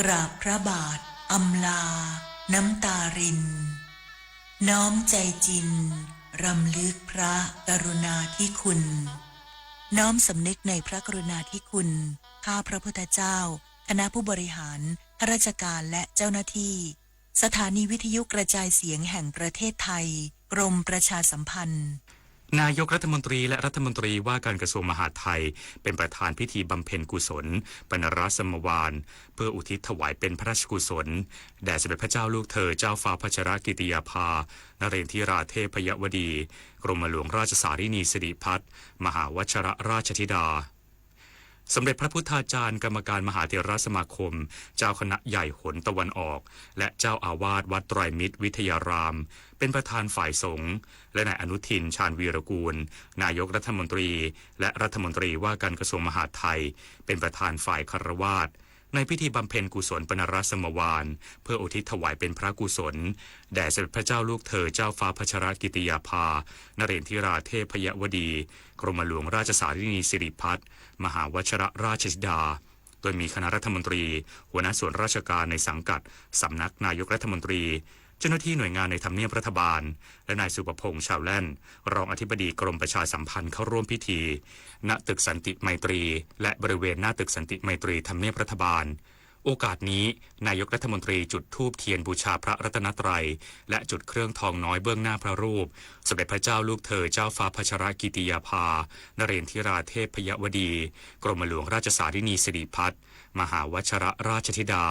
กราบพระบาทอำลาน้ำตาริน น้อมใจจริงรำลึกพระกรุณาธิคุณ น้อมสำนึกในพระกรุณาธิคุณ ข้าพระพุทธเจ้า คณะผู้บริหาร ข้าราชการและเจ้าหน้าที่ สถานีวิทยุกระจายเสียงแห่งประเทศไทย กรมประชาสัมพันธ์ นายกรัฐมนตรีและรัฐมนตรีว่าการกระทรวงมหาดไทย เป็นประธานพิธีบำเพ็ญกุศล ปณรสมวาน เพื่ออุทิศถวายเป็นพระราชกุศล แด่สมเด็จพระเจ้าลูกเธอเจ้าฟ้าพัชรกิติยาภา นเรนทิราเทพยวดี กรมหลวงราชสารินีสิริพัฒน์ มหาวัชรราชธิดา สมเด็จพระพุทธาจารย์กรรมการมหาเถรสมาคม เจ้าคณะใหญ่หนตะวันออก และเจ้าอาวาสวัดไตรมิตรวิทยาราม เป็นประธานฝ่ายสงฆ์ และนายอนุทิน ชาญวีรกูล นายกรัฐมนตรี และรัฐมนตรีว่าการกระทรวงมหาดไทย เป็นประธานฝ่ายคฤหัสถ์ ในพิธีบำเพ็ญกุศลปณรสมวาน เพื่ออุทิศถวายเป็นพระกุศล แด่สมเด็จพระเจ้าลูกเธอเจ้าฟ้าพัชรกิติยาภา นเรนทิราเทพยวดี กรมหลวงราชสารินีสิริพัฒน์ มหาวัชรราชธิดา โดยมีคณะรัฐมนตรี หัวหน้าส่วนราชการในสังกัดสำนักนายกรัฐมนตรี เจ้าหน้าที่หน่วยงานในทำเนียบรัฐบาล และนายสุภพงษ์ ชาวแล่น รองอธิบดีกรมประชาสัมพันธ์เข้าร่วมพิธี ณ ตึกสันติไมตรี และบริเวณหน้าตึกสันติไมตรีทำเนียบรัฐบาล โอกาสนี้ นายกรัฐมนตรีจุดธูปเทียนบูชาพระรัตนตรัย และจุดเครื่องทองน้อยเบื้องหน้าพระรูป สมเด็จพระเจ้าลูกเธอเจ้าฟ้าพัชรกิติยาภา นเรนทิราเทพยวดี กรมหลวงราชสารินีสิริพัฒน์ มหาวัชรราชธิดา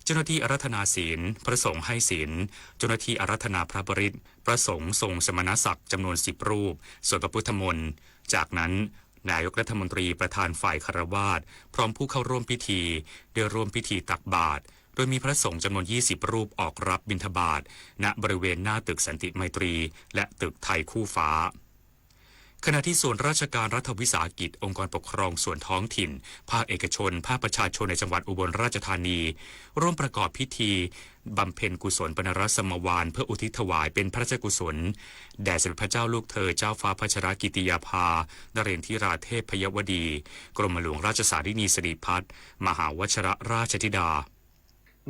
เจ้าหน้าที่อาราธนาศีล พระสงฆ์ให้ศีล เจ้าหน้าที่อาราธนาพระปริตร พระสงฆ์ทรงสมณศักดิ์จำนวนสิบรูป สวดพระพุทธมนต์ จากนั้น นายกรัฐมนตรีประธานฝ่ายคฤหัสถ์ พร้อมผู้เข้าร่วมพิธี ได้ร่วมพิธีตักบาตร โดยมีพระสงฆ์จำนวนยี่สิบรูปออกรับบิณฑบาต ณ บริเวณหน้าตึกสันติไมตรี และตึกไทยคู่ฟ้า ขณะที่ส่วนราชการรัฐวิสาหกิจ องค์กรปกครองส่วนท้องถิ่น ภาคเอกชน ภาคประชาชนในจังหวัดอุบลราชธานี ร่วมประกอบพิธีบำเพ็ญกุศลปณรสมวาน เพื่ออุทิศถวายเป็นพระราชกุศล แด่สมเด็จพระเจ้าลูกเธอเจ้าฟ้าพัชรกิติยาภา นเรนทิราเทพยวดี กรมหลวงราชสารินีสิริพัฒน์ มหาวัชรราชธิดา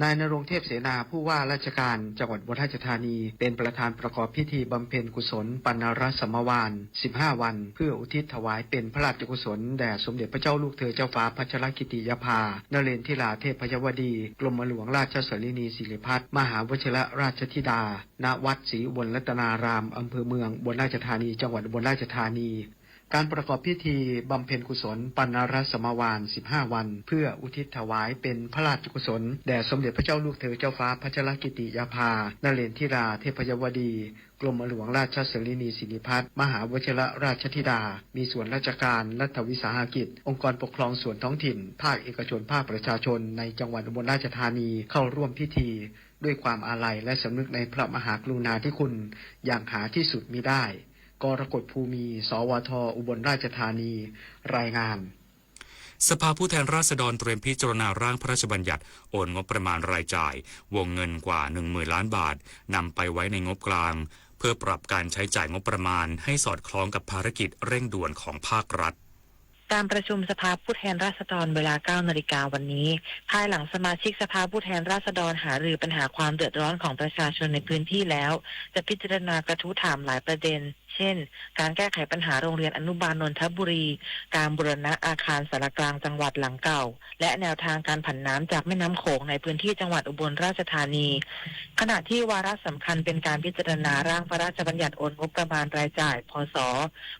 นายณรงค์ เทพเสนา ผู้ว่าราชการจังหวัดอุบลราชธานี เป็นประธานประกอบพิธีบำเพ็ญกุศลปณรสมวาน สิบห้าวัน เพื่ออุทิศถวายเป็นพระราชกุศลแด่สมเด็จพระเจ้าลูกเธอเจ้าฟ้าพัชรกิติยาภา นเรนทิราเทพยวดี กรมหลวงราชสารินีสิริพัฒน์ มหาวัชรราชธิดา ณ วัดศรีอุบลรัตนาราม อำเภอเมือง อุบลราชธานี จังหวัดอุบลราชธานี การประกอบพิธีบำเพ็ญกุศลปณรสมวาน สิบห้าวัน เพื่ออุทิศถวายเป็นพระราชกุศลแด่สมเด็จพระเจ้าลูกเธอเจ้าฟ้าพัชรกิติยาภา นเรนทิราเทพยวดี กรมหลวงราชสารินีสิริพัฒน์ มหาวัชรราชธิดา มีส่วนราชการ รัฐวิสาหกิจ องค์กรปกครองส่วนท้องถิ่น ภาคเอกชน ภาคประชาชนในจังหวัดอุบลราชธานี เข้าร่วมพิธี ด้วยความอาลัยและสำนึกในพระมหากรุณาธิคุณอย่างหาที่สุดมิได้ กรกฎ ภูมี สวท อุบลราชธานี รายงาน สภาผู้แทนราษฎรเตรียมพิจารณาร่างพระราชบัญญัติโอนงบประมาณรายจ่าย วงเงินกว่า หนึ่งหมื่นล้านบาท นำไปไว้ในงบกลาง เพื่อปรับการใช้จ่ายงบประมาณให้สอดคล้องกับภารกิจเร่งด่วนของภาครัฐ การประชุมสภาผู้แทนราษฎรเวลา เก้านาฬิกาวันนี้ ภายหลังสมาชิกสภาผู้แทนราษฎรหารือปัญหาความเดือดร้อนของประชาชนในพื้นที่แล้ว จะพิจารณากระทู้ถามหลายประเด็น เช่น การแก้ไขปัญหาโรงเรียนอนุบาลนนทบุรี การบูรณะอาคารศาลากลางจังหวัดหลังเก่า และแนวทางการผันน้ำจากแม่น้ำโขงในพื้นที่จังหวัดอุบลราชธานี ขณะที่วาระสำคัญเป็นการพิจารณาร่างพระราชบัญญัติโอนงบประมาณรายจ่าย พ.ศ.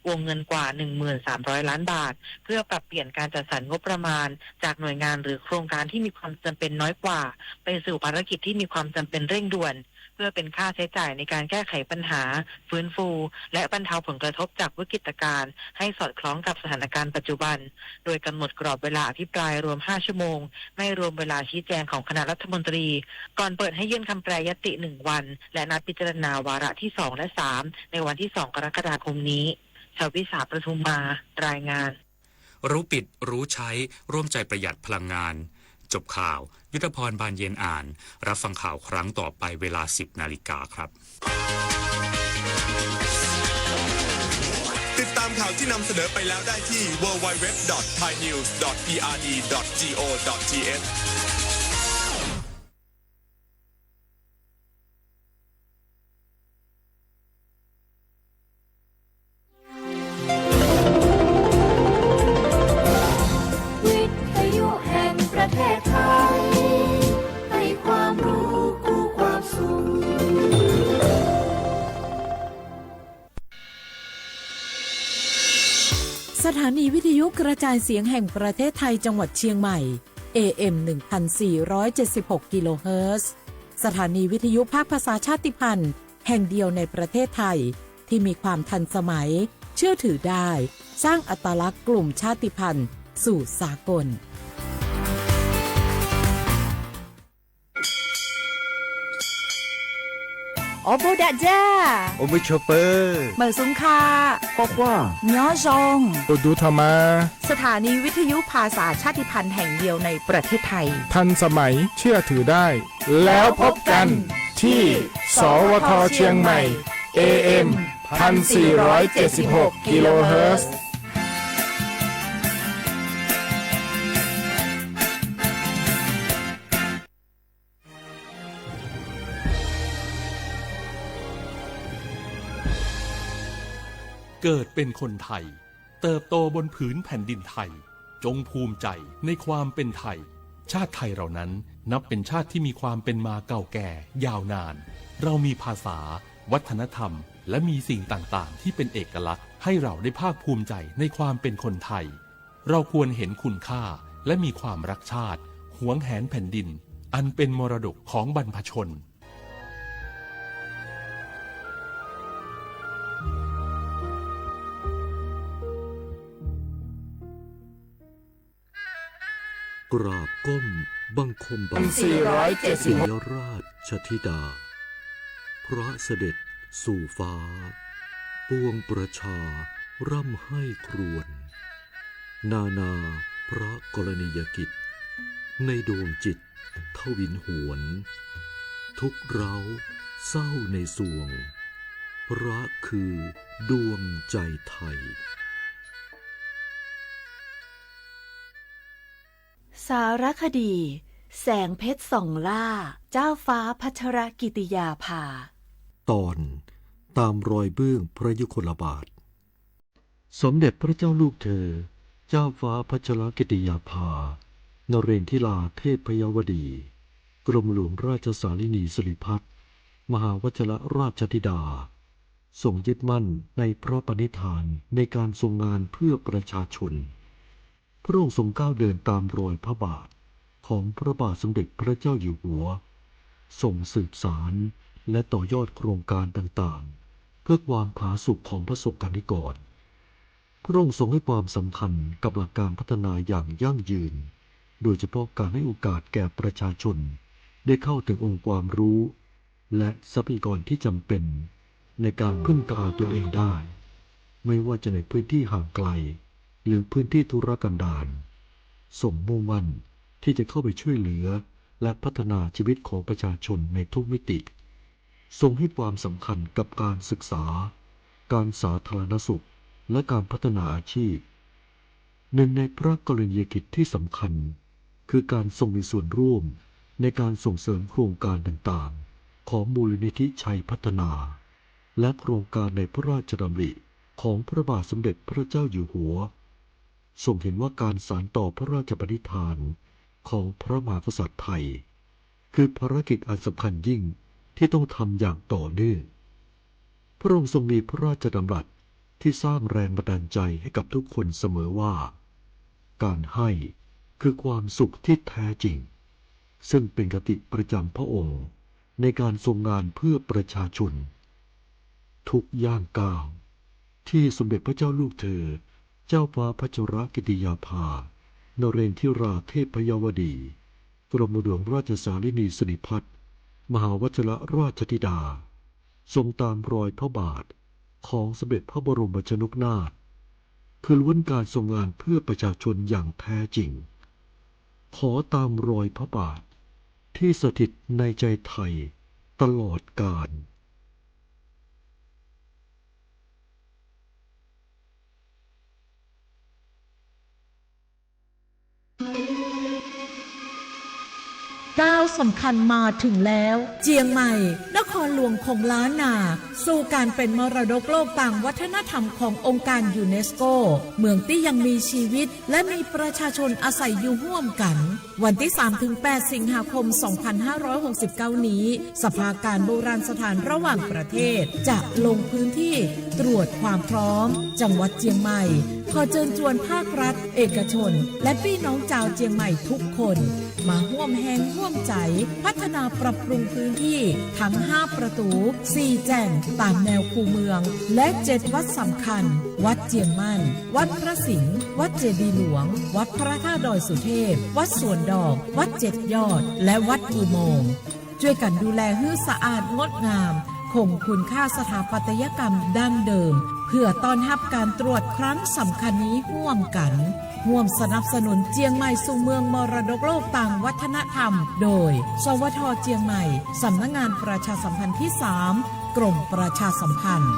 วงเงินกว่า หนึ่งหมื่นสามร้อยล้านบาท เพื่อปรับเปลี่ยนการจัดสรรงบประมาณ จากหน่วยงานหรือโครงการที่มีความจำเป็นน้อยกว่า ไปสู่ภารกิจที่มีความจำเป็นเร่งด่วน เพื่อเป็นค่าใช้จ่ายในการแก้ไขปัญหา ฟื้นฟู และบรรเทาผลกระทบจากวิกฤตการณ์ ให้สอดคล้องกับสถานการณ์ปัจจุบัน โดยกำหนดกรอบเวลาอภิปรายรวม ห้า ชั่วโมง ไม่รวมเวลาชี้แจงของคณะรัฐมนตรี ก่อนเปิดให้ยื่นคำแปรยติ หนึ่ง วัน และนัดพิจารณาวาระที่ สอง และ สาม ในวันที่ สอง กรกฎาคมนี้ ชวิสา ประทุมมา รายงาน รู้ปิด รู้ใช้ ร่วมใจประหยัดพลังงาน จบข่าว ยุทธพร บานเย็นอ่าน รับฟังข่าวครั้งต่อไปเวลา สิบนาฬิกาครับ ติด ตามข่าวที่นำเสนอไปแล้วได้ที่ ดับเบิลยู ดับเบิลยู ดับเบิลยู ดอท ไทยนิวส์ ดอท พีอาร์ดี ดอท จี โอ ดอท ที เอช วิทยุแห่งประเทศไทย ให้ความรู้คู่ความสุข สถานีวิทยุกระจายเสียงแห่งประเทศไทยจังหวัดเชียงใหม่ เอ เอ็ม หนึ่งพันสี่ร้อยเจ็ดสิบหก กิโลเฮิรตซ์ สถานีวิทยุภาคภาษาชาติพันธุ์แห่งเดียวในประเทศไทย ที่มีความทันสมัย เชื่อถือได้ สร้างอัตลักษณ์กลุ่มชาติพันธุ์สู่สากล အိၣ်ဘူးဒးဒၢ, အိၣ်မုာ်ဆိးပၢၤ, မုာ်ဆူၣ်ခါ, ကွၢ်ကွၢ်, ညီယီၣ်, အိၣ်ဒူထီၣ်မး, สถานีวิทยุภาษาชาติพันธุ์แห่งเดียวในประเทศไทย ทันสมัย เชื่อถือได้ แล้วพบกันที่ สวท เชียงใหม่ เอ เอ็ม พันสี่ร้อยเจ็ดสิบหก กิโลเฮิรตซ์ เกิดเป็นคนไทย เติบโตบนผืนแผ่นดินไทย จงภูมิใจในความเป็นไทย ชาติไทยเรานั้นนับเป็นชาติที่มีความเป็นมาเก่าแก่ยาวนาน เรามีภาษา วัฒนธรรม และมีสิ่งต่างๆ ที่เป็นเอกลักษณ์ ให้เราได้ภาคภูมิใจในความเป็นคนไทย เราควรเห็นคุณค่า และมีความรักชาติ หวงแหนแผ่นดิน อันเป็นมรดกของบรรพชน กราบก้มบังคมบาท สี่ร้อยเจ็ดสิบหก ปิยราชธิดา พระเสด็จสู่ฟ้า ปวงประชาร่ำไห้ครวญ นานาพระกรณียกิจ ในดวงจิตทวินหวน ทุกข์ร้าวเศร้าในสวง พระคือดวงใจไทย สารคดี แสงเพชรส่องล่า เจ้าฟ้าพัชรกิติยาภา ตอน ตามรอยเบื้องพระยุคลบาท สมเด็จพระเจ้าลูกเธอ เจ้าฟ้าพัชรกิติยาภา นเรนทิราเทพยวดี กรมหลวงราชสารินีสิริพัฒน์ มหาวชิรราชธิดา ทรงยึดมั่นในพระปณิธานในการทรงงานเพื่อประชาชน พระองค์ทรงก้าวเดินตามรอยพระบาทของพระบาทสมเด็จพระเจ้าอยู่หัว ทรงสืบสานและต่อยอดโครงการต่างๆ เพื่อความผาสุกของพระสงฆ์นิกร พระองค์ทรงให้ความสำคัญกับหลักการพัฒนาอย่างยั่งยืน โดยเฉพาะการให้โอกาสแก่ประชาชนได้เข้าถึงองค์ความรู้ และทรัพยากรที่จำเป็นในการพึ่งพาตัวเองได้ ไม่ว่าจะในพื้นที่ห่างไกล หรือพื้นที่ทุรกันดาร ทรงมุ่งมั่นที่จะเข้าไปช่วยเหลือ และพัฒนาชีวิตของประชาชนในทุกมิติ ทรงให้ความสำคัญกับการศึกษา การสาธารณสุข และการพัฒนาอาชีพ หนึ่งในพระกรณียกิจที่สำคัญ คือการทรงมีส่วนร่วมในการส่งเสริมโครงการต่างๆ ของมูลนิธิชัยพัฒนา และโครงการในพระราชดำริของพระบาทสมเด็จพระเจ้าอยู่หัว ทรงเห็นว่าการสานต่อพระราชปณิธานของพระมหากษัตริย์ไทย คือภารกิจอันสำคัญยิ่งที่ต้องทำอย่างต่อเนื่อง พระองค์ทรงมีพระราชดำรัสที่สร้างแรงบันดาลใจให้กับทุกคนเสมอว่า การให้คือความสุขที่แท้จริง ซึ่งเป็นคติประจำพระองค์ในการทรงงานเพื่อประชาชน ทุกย่างก้าวที่สมเด็จพระเจ้าลูกเธอ เจ้าฟ้าพัชรกิติยาภา นเรนทิราเทพยวดี กรมหลวงราชสารินีสิริพัฒน์ มหาวชิรราชธิดา ทรงตามรอยพระบาทของสมเด็จพระบรมชนกนาถ คือล้วนการทรงงานเพื่อประชาชนอย่างแท้จริง ขอตามรอยพระบาทที่สถิตในใจไทยตลอดกาล ก้าวสำคัญมาถึงแล้ว เจียงใหม่ นครหลวงของล้านนา สู่การเป็นมรดกโลกตามวัฒนธรรมขององค์การยูเนสโก เมืองตี้ยังมีชีวิต และมีประชาชนอาศัยอยู่ร่วมกัน วันที่สามถึงแปดสิงหาคมสองพันห้าร้อยหกสิบเก้านี้ สภาการโบราณสถานระหว่างประเทศ จะลงพื้นที่ตรวจความพร้อม จังหวัดเจียงใหม่ ขอเชิญชวนภาครัฐ เอกชน และพี่น้องชาวเจียงใหม่ทุกคน มาร่วมแฮงร่วมใจ พัฒนาปรับปรุงพื้นที่ทั้งห้าประตู สี่แจ่ง ตามแนวคูเมือง และเจ็ดวัดสำคัญ วัดเจียงมั่น วัดพระสิงห์ วัดเจดีย์หลวง วัดพระธาตุดอยสุเทพ วัดสวนดอก วัดเจ็ดยอด และวัดอุโมงค์ ช่วยกันดูแลหื้อสะอาดงดงาม คงคุณค่าสถาปัตยกรรมดั้งเดิม เพื่อต้อนรับการตรวจครั้งสำคัญนี้ร่วมกัน ร่วมสนับสนุนเจียงใหม่สู่เมืองมรดกโลกตามวัฒนธรรม โดย สวท เจียงใหม่ สำนักงานประชาสัมพันธ์ที่สาม กรมประชาสัมพันธ์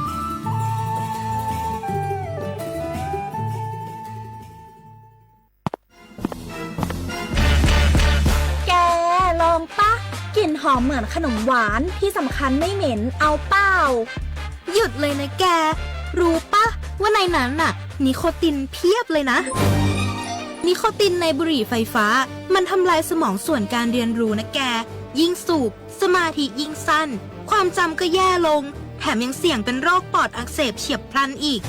แก ลองปะ กลิ่นหอมเหมือนขนมหวาน ที่สำคัญไม่เหม็น เอาเปล่า หยุดเลยนะแก รู้ปะ ว่าในนั้นน่ะ นิโคตินเพียบเลยนะ นิโคตินในบุหรี่ไฟฟ้า มันทำลายสมองส่วนการเรียนรู้นะแก ยิ่งสูบ สมาธิยิ่งสั้น ความจำก็แย่ลง แถมยังเสี่ยงเป็นโรคปอดอักเสบเฉียบพลันอีก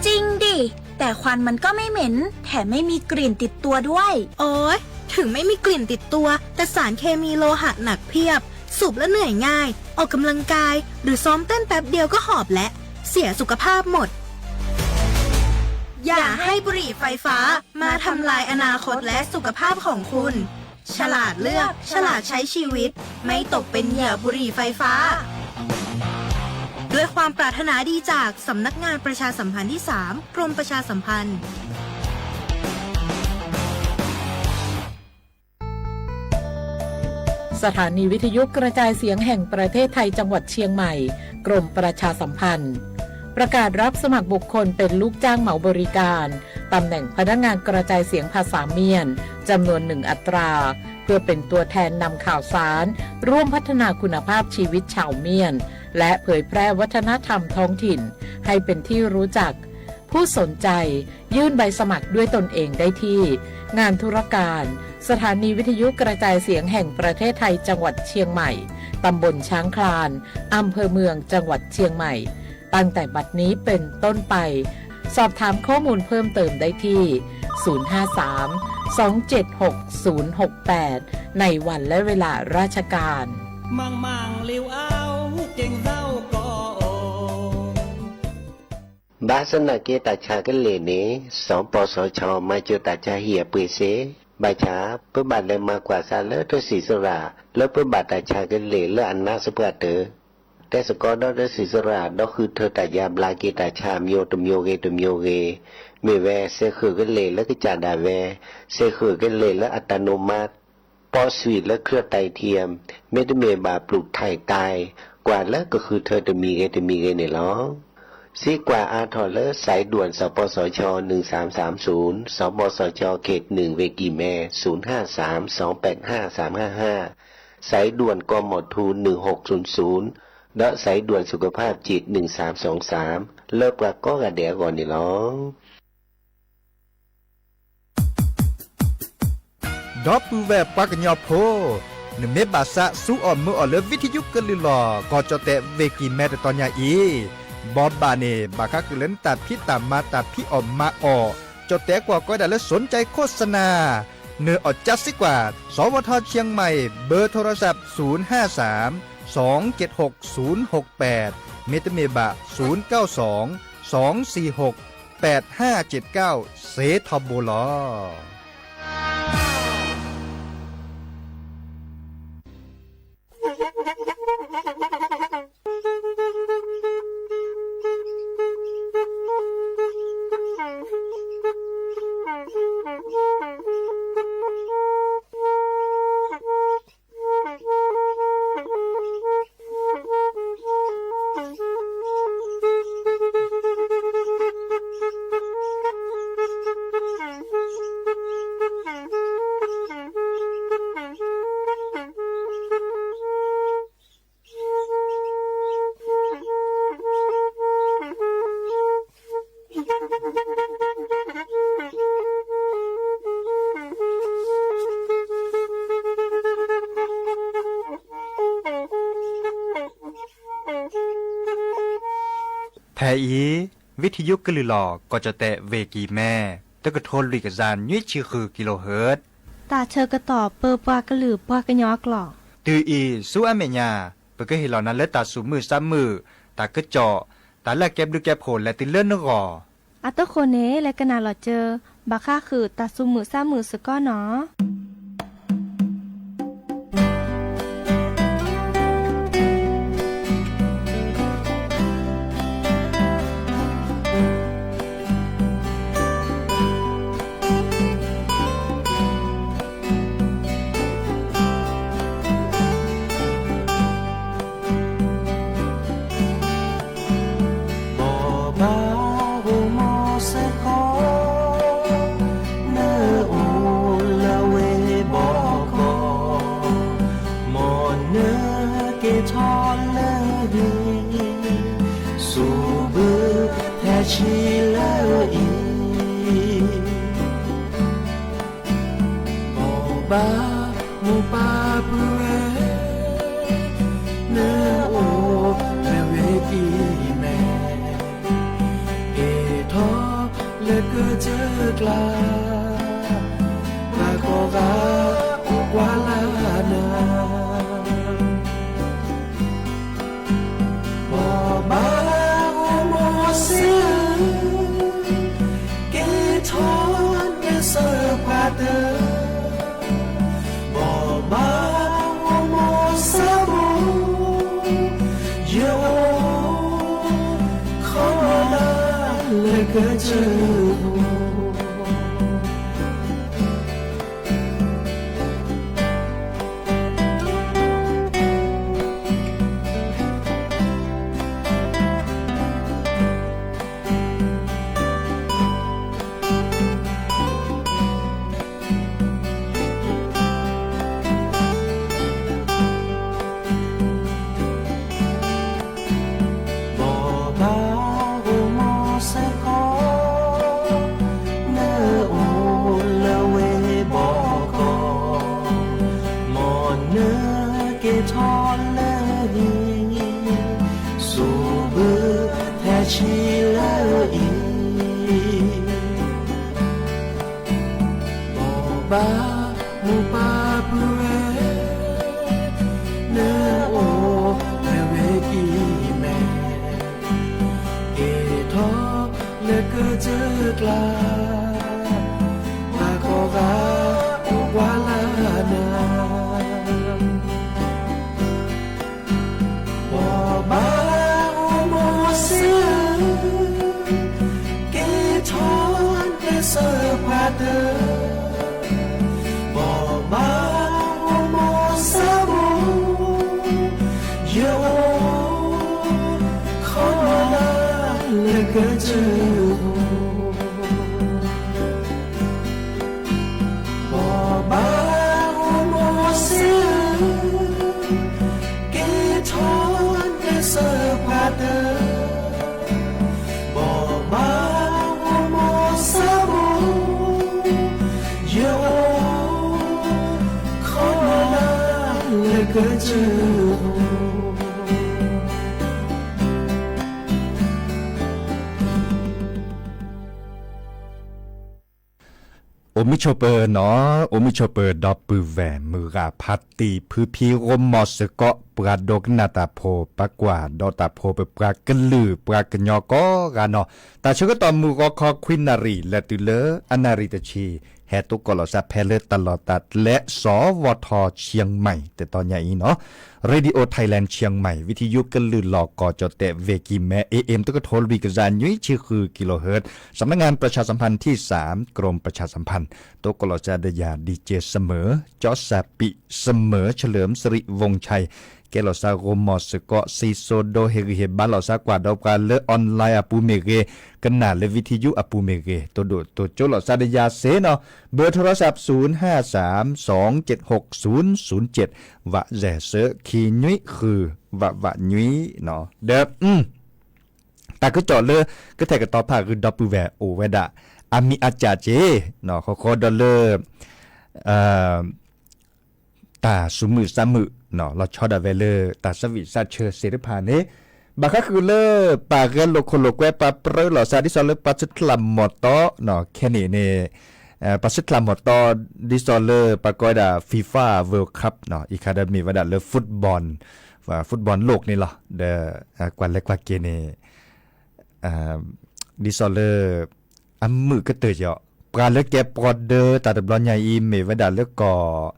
จริงดิ แต่ควันมันก็ไม่เหม็น แถมไม่มีกลิ่นติดตัวด้วย โอ๊ย ถึงไม่มีกลิ่นติดตัว แต่สารเคมีโลหะหนักเพียบ สูบแล้วเหนื่อยง่าย ออกกำลังกาย หรือซ้อมเต้นแป๊บเดียวก็หอบแล้ว เสียสุขภาพหมด อย่าให้บุหรี่ไฟฟ้ามาทำลายอนาคตและสุขภาพของคุณ ฉลาดเลือก ฉลาดใช้ชีวิต ไม่ตกเป็นเหยื่อบุหรี่ไฟฟ้า ด้วยความปรารถนาดีจากสำนักงานประชาสัมพันธ์ที่สาม กรมประชาสัมพันธ์ สถานีวิทยุกระจายเสียงแห่งประเทศไทยจังหวัดเชียงใหม่ กรมประชาสัมพันธ์ ประกาศรับสมัครบุคคลเป็นลูกจ้างเหมาบริการ ตำแหน่งพนักงานกระจายเสียงภาษาเมียน จำนวนหนึ่งอัตรา เพื่อเป็นตัวแทนนำข่าวสาร ร่วมพัฒนาคุณภาพชีวิตชาวเมียน และเผยแพร่วัฒนธรรมท้องถิ่น ให้เป็นที่รู้จัก ผู้สนใจ ยื่นใบสมัครด้วยตนเองได้ที่ งานธุรการ สถานีวิทยุกระจายเสียงแห่งประเทศไทยจังหวัดเชียงใหม่ ตำบลช้างคลาน อำเภอเมืองจังหวัดเชียงใหม่ ตั้งแต่บัดนี้เป็นต้นไป สอบถามข้อมูลเพิ่มเติมได้ที่ ศูนย์ห้าสาม สองเจ็ดหก ศูนย์หกแปด ในวันและเวลาราชการ မ့ၢ်မ့ၢ်လဵဝ်အဝ်က့ၣ်သဝ်ကီၢ်အိၣ် ဘၣ်ဆၣ်သနာ်က့ တၢ်ဆါကလဲာ်န့ၣ် စီၤပီစီၤဆီ မၤစၢၤတၢ်ဆါဟံၣ်အပှ့ၤစ့, ဘၣ်ဆၣ် ပဘၣ်လဲၤမၤကွၢ်စးလၢတၢ်စံၣ်စိၤရၣ် လၢပဘၣ်တၢ်ဆါကလဲာ်လၢအနါစပှၢ်တၢၢ်, တဲစ့ၢ်ကီးဒီးတၢ်စံၣ်စိၤရၣ် ဒီးဃုထၢတၢ်ယါဘျါက့ၤတၢ်ဆါ မျိုးတမျိုးဂ့ၤတမျိုးဂ့ၤ, မ့ၢ်ဝဲ စဲးဃုာ်ကလဲာ်လၢကစၢ်ဒၣ်ဝဲ, စဲးဃုာ်ကလဲာ်လၢအတၢ်နိးမး ပီဆွံၣ်လၢ เครื่องไตเทียม မ့တမ့ၢ်ဘၣ် ပျူၢ်ထၢၣ်တၢ် ကွၢ်လၢကဃုထၢတမံၤဂ့ၤတမံၤဂ့ၤန့ၣ်လီၤ. စံးကွၢ်အါထီၣ်လၢ สายด่วน สปสช หนึ่งสามสามศูนย์ สปสช เขตหนึ่ง เวกีแม ศูนย์ห้าสาม สองแปดห้า สามห้าห้า สายด่วน กมธ หนึ่งหกศูนย์ศูนย์ ဒီး สายด่วนสุขภาพจิต หนึ่งสามสองสาม လၢပှၤကိးဂၤဒဲးအဂီၢ်န့ၣ်လီၤ. ဒီပုၢ်ဝဲၢ်ပှၤကညီဖိ, နမ့ၢ်ဘၣ်ဆၣ်ဆူအီၣ်မုာ်အီၣ်လၢ ဝံထယုကလုၢ်လီၢ် ကီၢ်ကၠီၣ်တဲၣ် ဝ့ၢ်ကံၢ်မဲ တတီၤညါအံၤ, ဘီဘၣ်န့ၣ် ဘၣ်ဃးက့ၤလၢနတၢ်ဖံးတၢ်မၤ တၢ်ဖံးအီၣ်မၤအီၣ်, ကၠီၣ်တဲၣ်ကွၢ်ကီးဒၣ်လၢ สนใจโฆษณา နၢ်အီၣ်ကၠါစ့ၢ်ကီး สวท เชียงใหม่ เบอร์โทรศัพท์ ศูนย์ห้าสาม สองเจ็ดหก ศูนย์หกแปด မ့တမ့ၢ်ဘၣ် ศูนย์เก้าสอง สองสี่หก แปดห้าเจ็ดเก้า စ့ထီဘိလီၤ. ဖဲအံၤ ဝံထံယုကလုၢ်လီၤ ကီၢ်ကၠီၣ်တဲၣ် ဝ့ၢ်ကံၢ်မဲ တကထိလွံၢ်ကယၤနွံဆံဃုကံလိဟၢၣ် တၢ်ဆၢကတီၢ်ပၢပှၤကလုာ်ပှၤကညီအကျိာ် တုၤအံၤဆူအမဲာ်ညါ ပကဟ့ၣ်လီၤနၤလၢတၢ်သူၣ်မုာ်သးမုာ်, တၢ်ကစီၣ်, တၢ်လၢအကဲဘျုးကဲဖှိၣ်လဲၤတုၤလၢနဂီၢ်. အတဃိန့ၣ် လဲၤကနၣ်လီၤစၢၤ ဘၣ်ဃးဃုာ်တၢ်သူၣ်မုာ်သးမုာ်စ့ၢ်ကီးနီၤ. ဘီၣ်ဘၣ်အိၣ်မီၤစ့ၢ်ကီး နအိၣ်လၢဝ့ၢ်ဘီကီၢ်, မ်နက့ၤထီၣ်လၢဟံၣ် စူးဘုထဲဆံလၢအံၤ ဘီၣ်ဘၣ်မိၢ်ပၢ်ပုၢ်ဝဲၢ် နအိၣ်လၢဝ့ၢ်ကံၢ်မဲ က့ၤထီၣ်လၢကစၢၢ်ကျါ ပှၤကိးဂၤအိၣ်ကွၢ်လၢ်နၤ ဘီၣ်ဘၣ်အိၣ်မီၤစ့ၢ်ဧၢ, က့ၤထီၣ်နစၢၢ်ပှၤတၢၢ်, ဘီၣ်ဘၣ်အိၣ်မီၤစ့ၢ်ဧၢ, ယအိၣ်ခိးနၤလၢကစၢၢ်ပူၤ ဘီၣ်ဘၣ်အိၣ်မီၤစ့ၢ်ကီး နအိၣ်လၢဝ့ၢ်ဘီကီၢ်, မ်နက့ၤထီၣ်လၢဟံၣ် စူးဘုထဲဆံလၢအံၤ ဘီၣ်ဘၣ်မိၢ်ပၢ်ပုၢ်ဝဲၢ် နအိၣ်လၢဝ့ၢ်ကံၢ်မဲ က့ၤထီၣ်လၢကစၢၢ်ကျါ ပှၤကိးဂၤအိၣ်ကွၢ်လၢ်နၤ ဘီၣ်ဘၣ်အိၣ်မီၤစ့ၢ်ဧၢ, က့ၤထီၣ်နစၢၢ်ပှၤတၢၢ်, ဘီၣ်ဘၣ်အိၣ်မီၤစ့ၢ်ဧၢ, ယအိၣ်ခိးနၤလၢကစၢၢ်ပူၤ ဘီၣ်ဘၣ်အိၣ်မီၤစ့ၢ်ဧၢ, က့ၤထီၣ်နစၢၢ်ပှၤတၢၢ်, ဘီၣ်ဘၣ်အိၣ်မီၤစ့ၢ်ဧၢ, ယအိၣ်ခိးနၤလၢကစၢၢ်ပူၤ အိၣ်မုာ်ဆိးပၢၤနီၤ, အိၣ်မုာ်ဆိးပၢၤ ဒီပုၢ်ဝဲၢ်မုၢ်ဂၤဖါတံၢ် ဖုဖံ ရိမိၤစ့ၢ်ကီး ပှၤဒိကနၣ်တၢ်ဖိ ပှၤကွၢ်ဒီးတၢ်ဖိ ပပှၤကလုာ်ပှၤကညီကိးဂၤနီၤ, တၢ်ဆၢကတီၢ်မုၢ်ဂီၤခီခွံနၣ်ရံၣ် လဲၤတုၤလၢအနၣ်ရံၣ်တဆံ ဟဲသကိးလိာ်သးဖဲလၢတၢ်လီၢ်တၢ်ကျဲ စီၤဝီၤထီၣ် เชียงใหม่ တတီၤညါအံၤနီၤ, Radio Thailand เชียงใหม่ ဝံထံယုကလုၢ်လီၤကီၢ်ကၠီၣ်တဲၣ် ဝ့ၢ်ကံၢ်မဲ เอเอ็ม တကထိလွံၢ်ကယၤနွံဆံဃုကံလိဟၢၣ် สำนักงานประชาสัมพันธ์ที่สาม กรมประชาสัมพันธ์ သကိးလိာ်သးဒီးယၤ DJ စမၢၤ ကၠီစၢ်ပံး စမၢၤ เฉลิมสิริวงศ์ชัย ကဲလိာ်သးရိမိၤစ့ၢ်ကီး စံၣ်စိၤဒိ ဟ့ၣ်ဂံၢ်ဟ့ၣ်ဘါလိာ်သးကွၢ်ဒီးပှၤလၢ online အပူၤမ့ၢ်ဂ့ၤ, ကနၣ်လၢ ဝံထံယု အပူၤမ့ၢ်ဂ့ၤ, တိၢ်ဒိၣ်တိၢ်ကၠိလိာ်သးဒီးယၤစ့ၢ်နီၤ, เบอร์โทรศัพท์ ศูนย์ห้าสาม สองเจ็ดหก ศูนย์ศูนย์เจ็ด ဝးစဲးသၢ ခံနွံဃု ဝးဝးနွံနီၤ, ဒီး တၢ်ကစီၣ်လၢ ကထဲးကတီၤဖးဂုာ်ဒီပုၢ်ဝဲၢ်အိၣ်ဝဲဒၣ် အမံၤအစၢ်က့ၤ ဃီဃီဒီးလၢ တၢ်သူၣ်မုာ်သးမုာ် လီၤဆီဒၣ်ဝဲလၢ တၢ်သးဝံၣ်သးဆၢသ့ၣ်တဖၣ်န့ၣ် ဘၣ်ဃးဃုာ်လၢ ပာ်ဂဲၤလိာ်ခိၣ်လိာ်ကွဲ ပာ်ပြၢလိာ်သး ဒ်သိးလၢပှၤဆှၢထၢၣ်မီၢ်တီ ခဲန့ၣ်န့ၣ် ပှၤဆှၢထၢၣ်မီၢ်တီ ဒ်သိးလၢပှၤကိးဝဲဒၣ် FIFA World Cup အံၤခါဒီးမ့ၢ်ဝဲဒၣ်လၢ football န့ၣ်လီၤ. ဒီးကွၢ်လဲၤကွၢ်က့ၤန့ၣ် ဒ်သိးလၢ အမုာ်ကတၢၢ်ကီး ပှၤလၢကဲပှၤဒၢတၢ်တဘျီညါအံၤ မ့ၢ်ဝဲဒၣ်လၢကီၢ်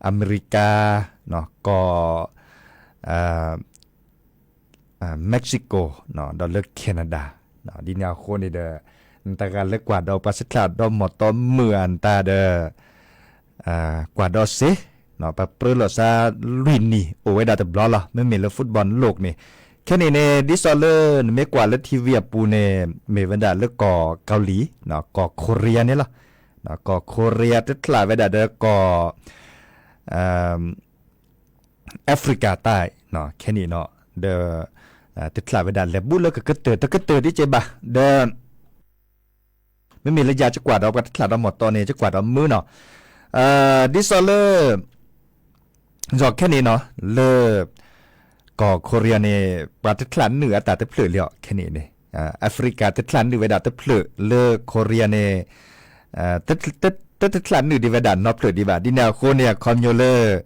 အမဲရကၤ, ကီၢ် Mexico ဒီးလၢ Canada ဒ်န့ၣ်အဃိန့ၣ်ဒီး နတဂၤလၢကွၢ်ဒီးပှၤဆှၢထၢၣ်ဒီမီၢ်တီမုာ်အတၢ်ဒီး ကွၢ်ဒီးစ့ ပှၤပြၢလိာ်သးလွံၢ်နံၣ် အိၣ်ဝဲဒၣ်တဘျီလီၤ. မ့မ့ၢ်လၢ football လိာ်န့ၣ် ခဲန့ၣ်န့ၣ် ဒ်သိးလၢနမ့ၢ်ကွၢ်လၢ ထံဝံၤအပူၤန့ၣ် မ့ၢ်ဝဲဒၣ်လၢကီၢ်ကီလံၤ, ကီၢ် Korea န့ၣ်လီၤ. ကီၢ် Korea တချၢ်ဝဲဒၣ်ဒီးကီၢ် Africa တၢ် ခဲန့ၣ်နီၤ ဒီး တချၢ်ဝဲဒၣ်လဲၤဘူးလၢကကတၢၢ်တကတၢၢ်ဒ်ကဲဘၣ် ဒီး မ့မ့ၢ်လၢယၤကကွၢ်ဒီးပှၤတချၢ်ဒီမီၢ်တီန့ၣ် ကကွၢ်ဒီးမုာ်နီၤ ဒ်သိးလၢ ယီၤခဲန့ၣ်နီၤ လၢ ကီၢ် Korea န့ၣ် ပှၤတချၢ်နုာ်အတၢ်တဖျၢၣ်လံအီၤ ခဲန့ၣ်န့ၣ် Africa တချၢ်နုာ်ဝဲဒၣ်တဖျၢၣ်လၢ Korea န့ၣ် တတချၢ်နုာ်ဒံးဝဲဒၣ်နီတဖျၢၣ်ဒံးဘၣ်. ဒ်န့ၣ်အဃိန့ၣ် အခီပညီလၢ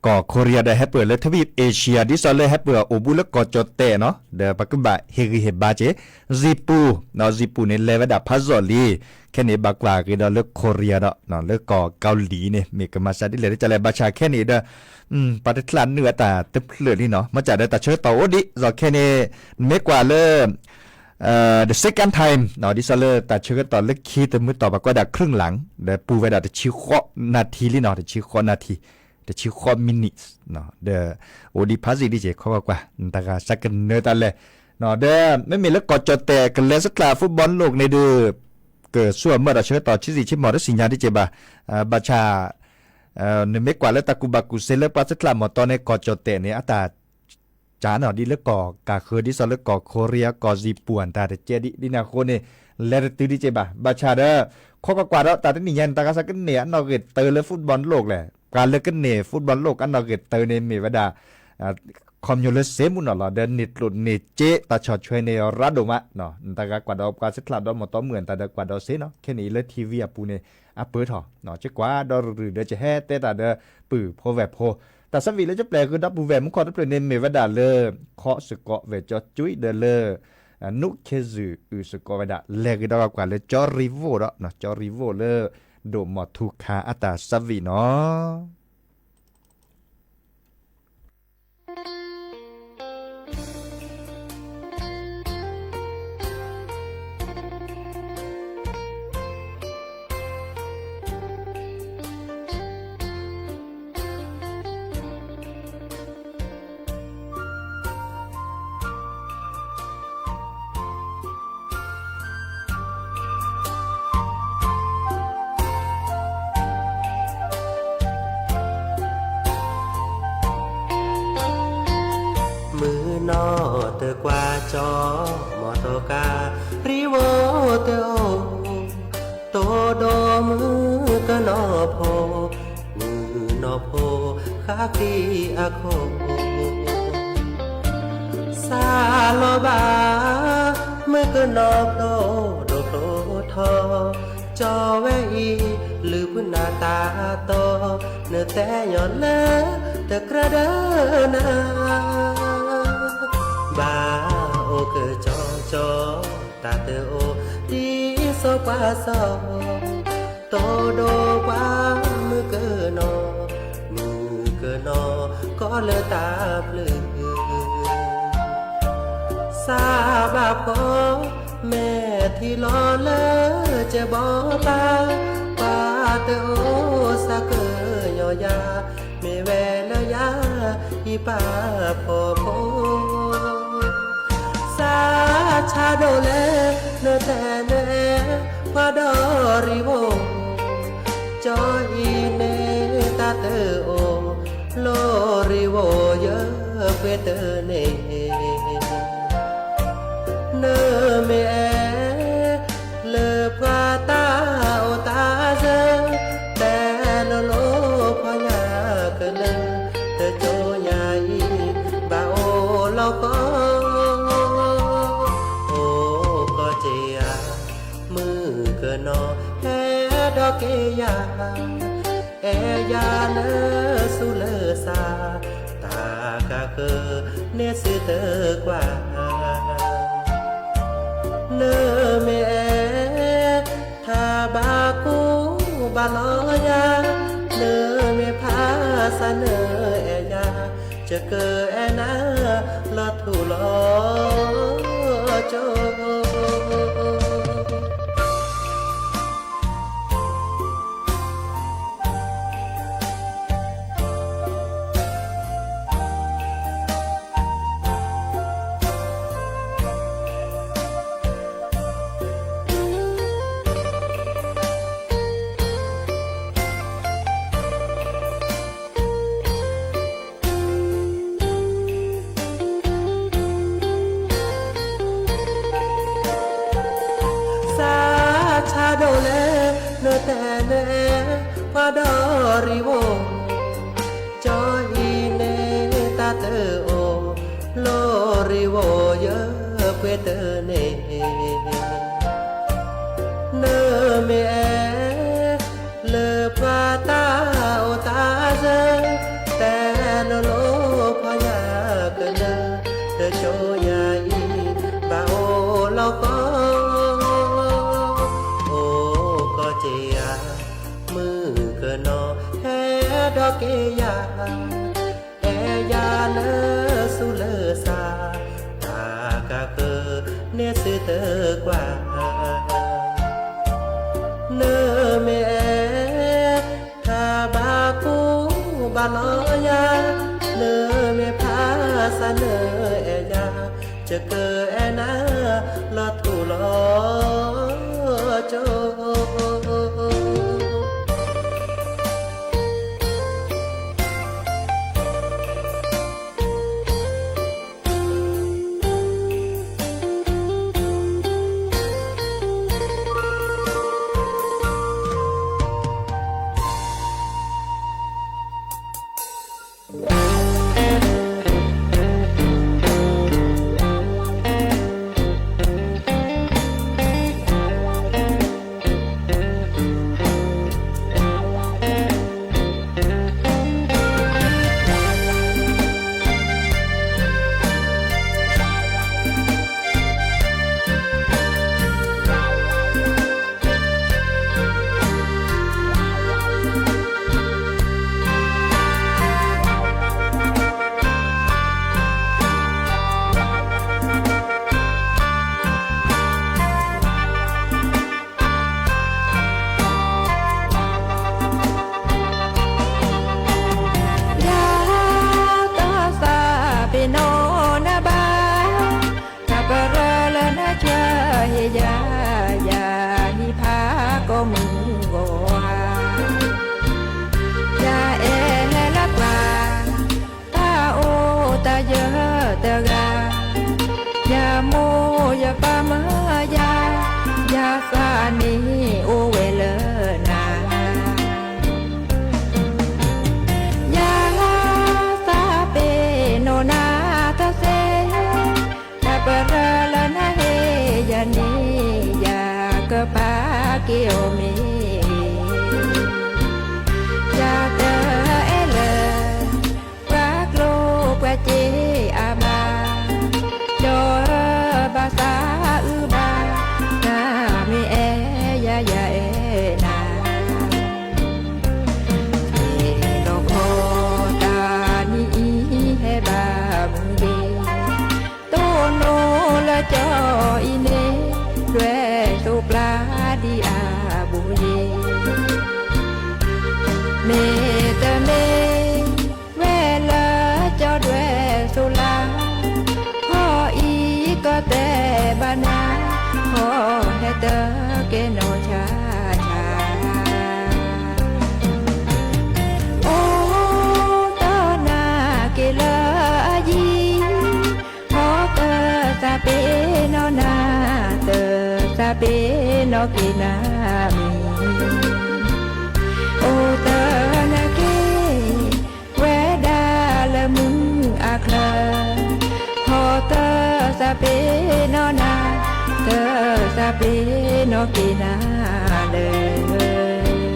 ကီၢ် Korea ဒီးဟဲပၢၢ်လၢ ထဝံၣ် Asia ဒ်သိးလၢဟဲပၢၢ်အိၣ်ဘူးလၢကီၢ်ကၠီၣ်တဲာ်နီၤ ဒီးပကဘၣ်ဟ့ၣ်ဂံၢ်ဟ့ၣ်ဘါက့ၤ စံပူၤ စံပူၤန့ၣ် လဲၤဝဲဒၣ်ဖးစီၣ်လံ. ခဲန့ၣ်ဘၣ်ကွၢ်က့ၤဒီးလၢ Korea ဒီး လၢကီၢ်ကီလံၤန့ၣ် မ့ၢ်ကမၤစှၤဒ်လဲၣ်ဒ်လဲၣ် ဘၣ်ဆၣ်ခဲန့ၣ်ဒီး ပှၤတချၢ်နုာ်အတၢ်တဖျၢၣ်လံနီၤ မ့ၢ်စ့ၢ်ဒီးတၢ်ဆၢကတီၢ်အိၣ်ဒံး ယီၤခဲန့ၣ် နမ့ၢ်ကွၢ်လၢ the second time ဒ်သိးလၢတၢ်ဆၢကတီၢ်လၢခံတမုၢ်တီၢ် ပှၤကိးဝဲဒၣ် ครึ่งหลัง ဒီးပူၤဝဲဒၣ်တဆံဃိးနၣ်ထံလံနီၤ တဆံဃိးနၣ်ထံ တဆံဃိး minutes ဒီး အိၣ်ဒံးဖးစံၣ်ဒ်က့ၤ ခီကွၢ်ကွၢ် နတဂၤစးကနၢၤတၢ်လဲၣ် ဒီးမ့မ့ၢ်လၢကီၢ်ကၠီၣ်တဲာ် ကလဲၤဆှၢထၢၣ် football လိာ်န့ၣ်ဒီး ကဆူၣ်အမၢၢ်ဒီးဆၢကတီၢ်ဆံးဆံးဆံးမီၢ်တသ့ၣ်ညါဒ်က့ၤဘၣ် ဘၣ်ဆၣ် နမ့ၢ်ကွၢ်လၢတၢ်ကူၣ်ဘၣ်ကူၣ်သ့လၢပှၤဆှၢထၢၣ်မီၢ်တီန့ၣ် ကီၢ်ကၠီၣ်တဲာ်န့ၣ် အတၢ် ကၢ်နီၤ ဒ်လၢကီၢ်ကၢ်ဃၢၤ ဒ်သိးလၢကီၢ် Korea ကီၢ်စံပူၤအတၢ်တကဲဒံး ဒ်န့ၣ်အဃိန့ၣ် လဲၤတတုၤဒ်က့ၤဘၣ် ဘၣ်ဆၣ်ဒီး ခီကွၢ်ကွၢ်ဒီး တၢ်တနံၣ်ညါန့ၣ် တၢ်ဂၤစးကန့ၢ်အနီၣ်ဂံၢ်တၢလၢ football လိာ်လဲၣ် ပှၤလၢကန့ၢ် football လိာ်အနီၣ်ဂံၢ်တၢန့ၣ် မ့ၢ်ဝဲဒၣ် ခီပညီလၢစ့မုၢ်နီၢ်လီၤ ဒီးန့ၢ်ကျိၣ်န့ၢ်စ့ တၢ်ဆီၣ်ထွဲန့ၣ်ရၢဒိၣ်မး နတဂၤကွၢ်ဒီးပှၤဆှၢထၢၣ်ဒီမီၢ်တီမုာ်အတၢ်ဒီးကွၢ်ဒီးစ့နီၤ ခဲန့ၣ်အံၤလၢ ထံဝံၤအပူၤန့ၣ် အပၢၢ်ထီၣ် ကကွၢ်ဒီးရုၢ်ရုၢ်ဒီး ကဟဲတဲတၢ်ဒီးပုၢ်ဖိဝဲၢ်ဖိ တၢ်ဆၢဝံၤလၢကပျဲၢ်ဃုာ်ဒီပုၢ်ဝဲၢ်မူခိၣ်တဖျၢၣ်န့ၣ် မ့ၢ်ဝဲဒၣ်လၢ ခီစ့ၢ်ကီးဝဲၢ်ကၠီကွံဒီးလၢ နူၣ်ခ့ၣ်စူၣ်အုၣ်စ့ၢ်ကီးဝဲဒၣ် လဲၤဂ့ၤဒီးကွၢ်လၢကၠီရံၤဝိၣ်ဒီး ကၠီရံၤဝိၣ်လၢ ဒိၣ်မီၢ်ထူခါအတၢ်ဆၢဝံၤနီၤ မုၢ်နီၢ်တကွၢ်ကၠီ မီၢ်တီကါ ရံဝိတအိၣ် တိဒိမုၢ်ကနီၤဖိ မုၢ်နီၢ်ဖိ ဃါဃံအခိၣ် စးလီၤဘၣ် မုၢ်ကနီၤဖျိဒိၣ်ဖျိထီ ကၠီဝဲအံၤ လုၢ်ဖုနၢ်တၢ်တီ နတဲညီလၢ တကြၢးဒီးနၤ ဘၣ်အိၣ်ကၠီကၠီ တၢ်တအိၣ် ဒ်စီၤပှၤစီၤ တိဒိပှၤမုၢ်ကနီၤ မုၢ်ကနီၤ ကီလၢတၢ်ဖျၢၣ် စးဘၣ်ဖီ မဲာ်ထံလီၤလၢကဘီပၢ် ပှၤတအိၣ်စးကညီၤယၤ မ့ၢ်ဝဲလၢယၤ ယပၢ်ဖီဖိ စးဆါဒိၣ်လဲၣ် နတဲနအဲၣ် ပှၤဒီးရံဝိၣ် ကၠီအံၤန့ၣ် တၢ်တအိၣ် လီၤရံဝိၣ်ယပှ့ၤတန့ၢ် နမ့ၢ်အဲၣ် လၢပှၤတၢ်အိၣ်တၢ်စၢၤ တဲလိၤလိၤပှၤညါကလၢ တကၠိညါအံၤ ဘၣ်အိၣ်လီၤကီ ဒီးက့ယၤ, အဲၣ်ယၤလၢဆူလၢစၢ်, တၢ်ကဃၢၤန့ၣ်စုတကွၢ်, နမ့ၢ်အဲၣ် ထါဘၣ်ကူဘၣ်လီၤယၤ, နမ့ၢ်ဖးစၢ်နအဲၣ်ယၤ, ယကအဲၣ်နၤလီၤထူလီၤကၠိ. စးဆါဒိၣ်လဲၣ် နတဲနအဲၣ်ပှၤဒီးရံဝိ, ကၠီအံၤန့ၣ်တၢ်တအိၣ် လီၤရံဝိယပှ့ၤတန့ၢ်, နမ့ၢ်အဲၣ် လၢပှၤတၢ်အိၣ်တၢ်စၢၤ, တဲလိၤလိၤဖီယၤကလၢာ်, တကၠိယၤအံၤ ဘၣ်အိၣ်လီၤဃီ, အိၣ်ကီးက့ယၤ, မုၣ်ကနီၤဟဲဒီးက့ယၤ, အဲၣ်ယၤလၢဆူလၢစၢ်, တၢ်ကဃၢၤန့ၣ်စုတကွၢ်, နမ့ၢ်အဲၣ် ထါဘၣ်ကူဘၣ်လီၤယၤ, နမ့ၢ်ဖးစၢ်နအဲၣ်ယၤ, ယကအဲၣ်နၤလီၤထူလီၤကၠိ.ယၤတၢ်သးပ့ၤနီၣ်နၤဘၣ်, တၢ်ပရၢလၢနဆှၢဟ့ၣ်ယၤ, ယၤဟံးဖးကိးမုၢ်ဂီၤဧါ, ယၤအဲၣ်လၢပှၤ တၢ်အိၣ်တၢ်ယၢၤတဂၤ, ယမိၢ်ယပၢ်မၢယၤ, ယသးန့ၣ်အိၣ်ဝဲလၢနၤ, ယၤသးပ့ၤနီၣ်နၤတသ့, တၢ်ပရၢလၢနဟ့ၣ်ယၤန့ၣ်, ယကပာ်က့ၤအီၤမ့ၢ်ဂ့ၤ, ယတအဲၣ်လၢ ပှၤကျိၣ်ပှၤစ့အါဘၣ်, ဒီးဘၣ်သးအုးဘၣ်, နမ့ၢ်အဲၣ်ယၤ ယအဲၣ်နၤ, လီၤခီတၢ်နံၣ်အံၤဟဲဘၣ်မုၢ်ဂ့ၤ, တိၢ်နီၣ်လၢကၠီအံၤန့ၣ်, ဒွဲၣ်သိးပျၢ်ဒံးအဘူးယံၤ, မ့တမ့ၢ် ဝဲလၢကၠီဒွဲၣ်သိးလၢ်, ဟီၣ်အံၤကတဲဘၣ်နၤ, ဟီၣ်ဟဲတကဲနီၢ်ဆါဆါ, အိၣ်တနၤက့ၤလၢအယံၤ, ဟီၣ်တသးပ့ၤနီၣ်နၤ, တသးပ့ၤနီၣ်က့ၤနၤမံၤ, အိၣ်တနၤက့ၤ ဝဲဒၣ်လၢမုၢ်အချၢ, ဟီၣ်တသးပ့ၤနီၣ်နၤ, တသးပ့ၤနီၣ်က့ၤနၤလၢ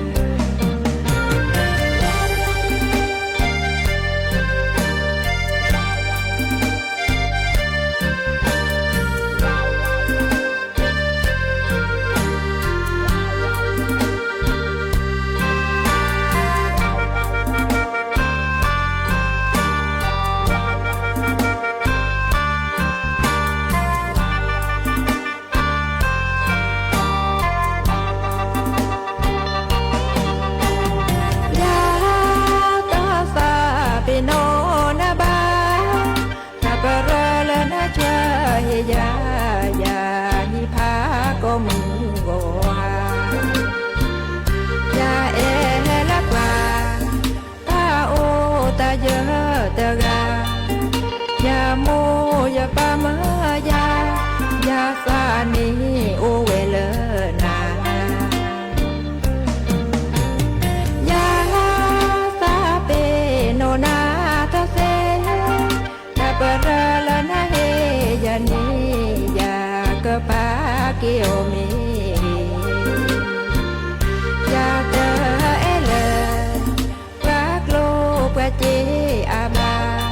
သးန့ၣ်အိၣ်ဝဲလၢနၤ, ယသးပ့ၤနီၣ်နၤတသ့, တၢ်ပရၢလၢနဟ့ၣ်ယၤန့ၣ် ယကပာ်က့ၤအီၤမ့ၢ်ဂ့ၤ, ယတအဲၣ်လၢ ပှၤကျိၣ်ပှၤစ့အဘၣ်,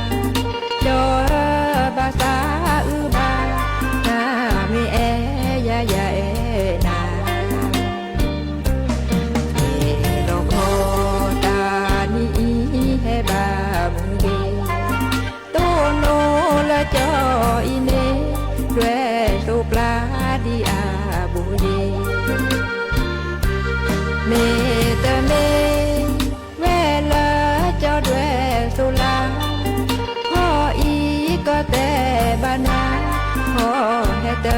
ဒီးဘၣ်သးအုးဘၣ်, နမ့ၢ်အဲၣ်ယၤ ယအဲၣ်နၤ, တ့လီၤခီတၢ်နံၤအံၤဟဲဘၣ်မုၢ်ဂ့ၤ, တိၢ်နီၣ်လၢကၠီအံၤန့ၣ် ဒွဲၣ်သိးပျၢ်ဒံးအဘူးယ့ၤ, မ့တမ့ၢ် ဝဲလၢကၠီဒွဲၣ်သိးလၢ်, ခီအံၤကီၢ်တဲဘၣ်နၤ, ခီဟဲတ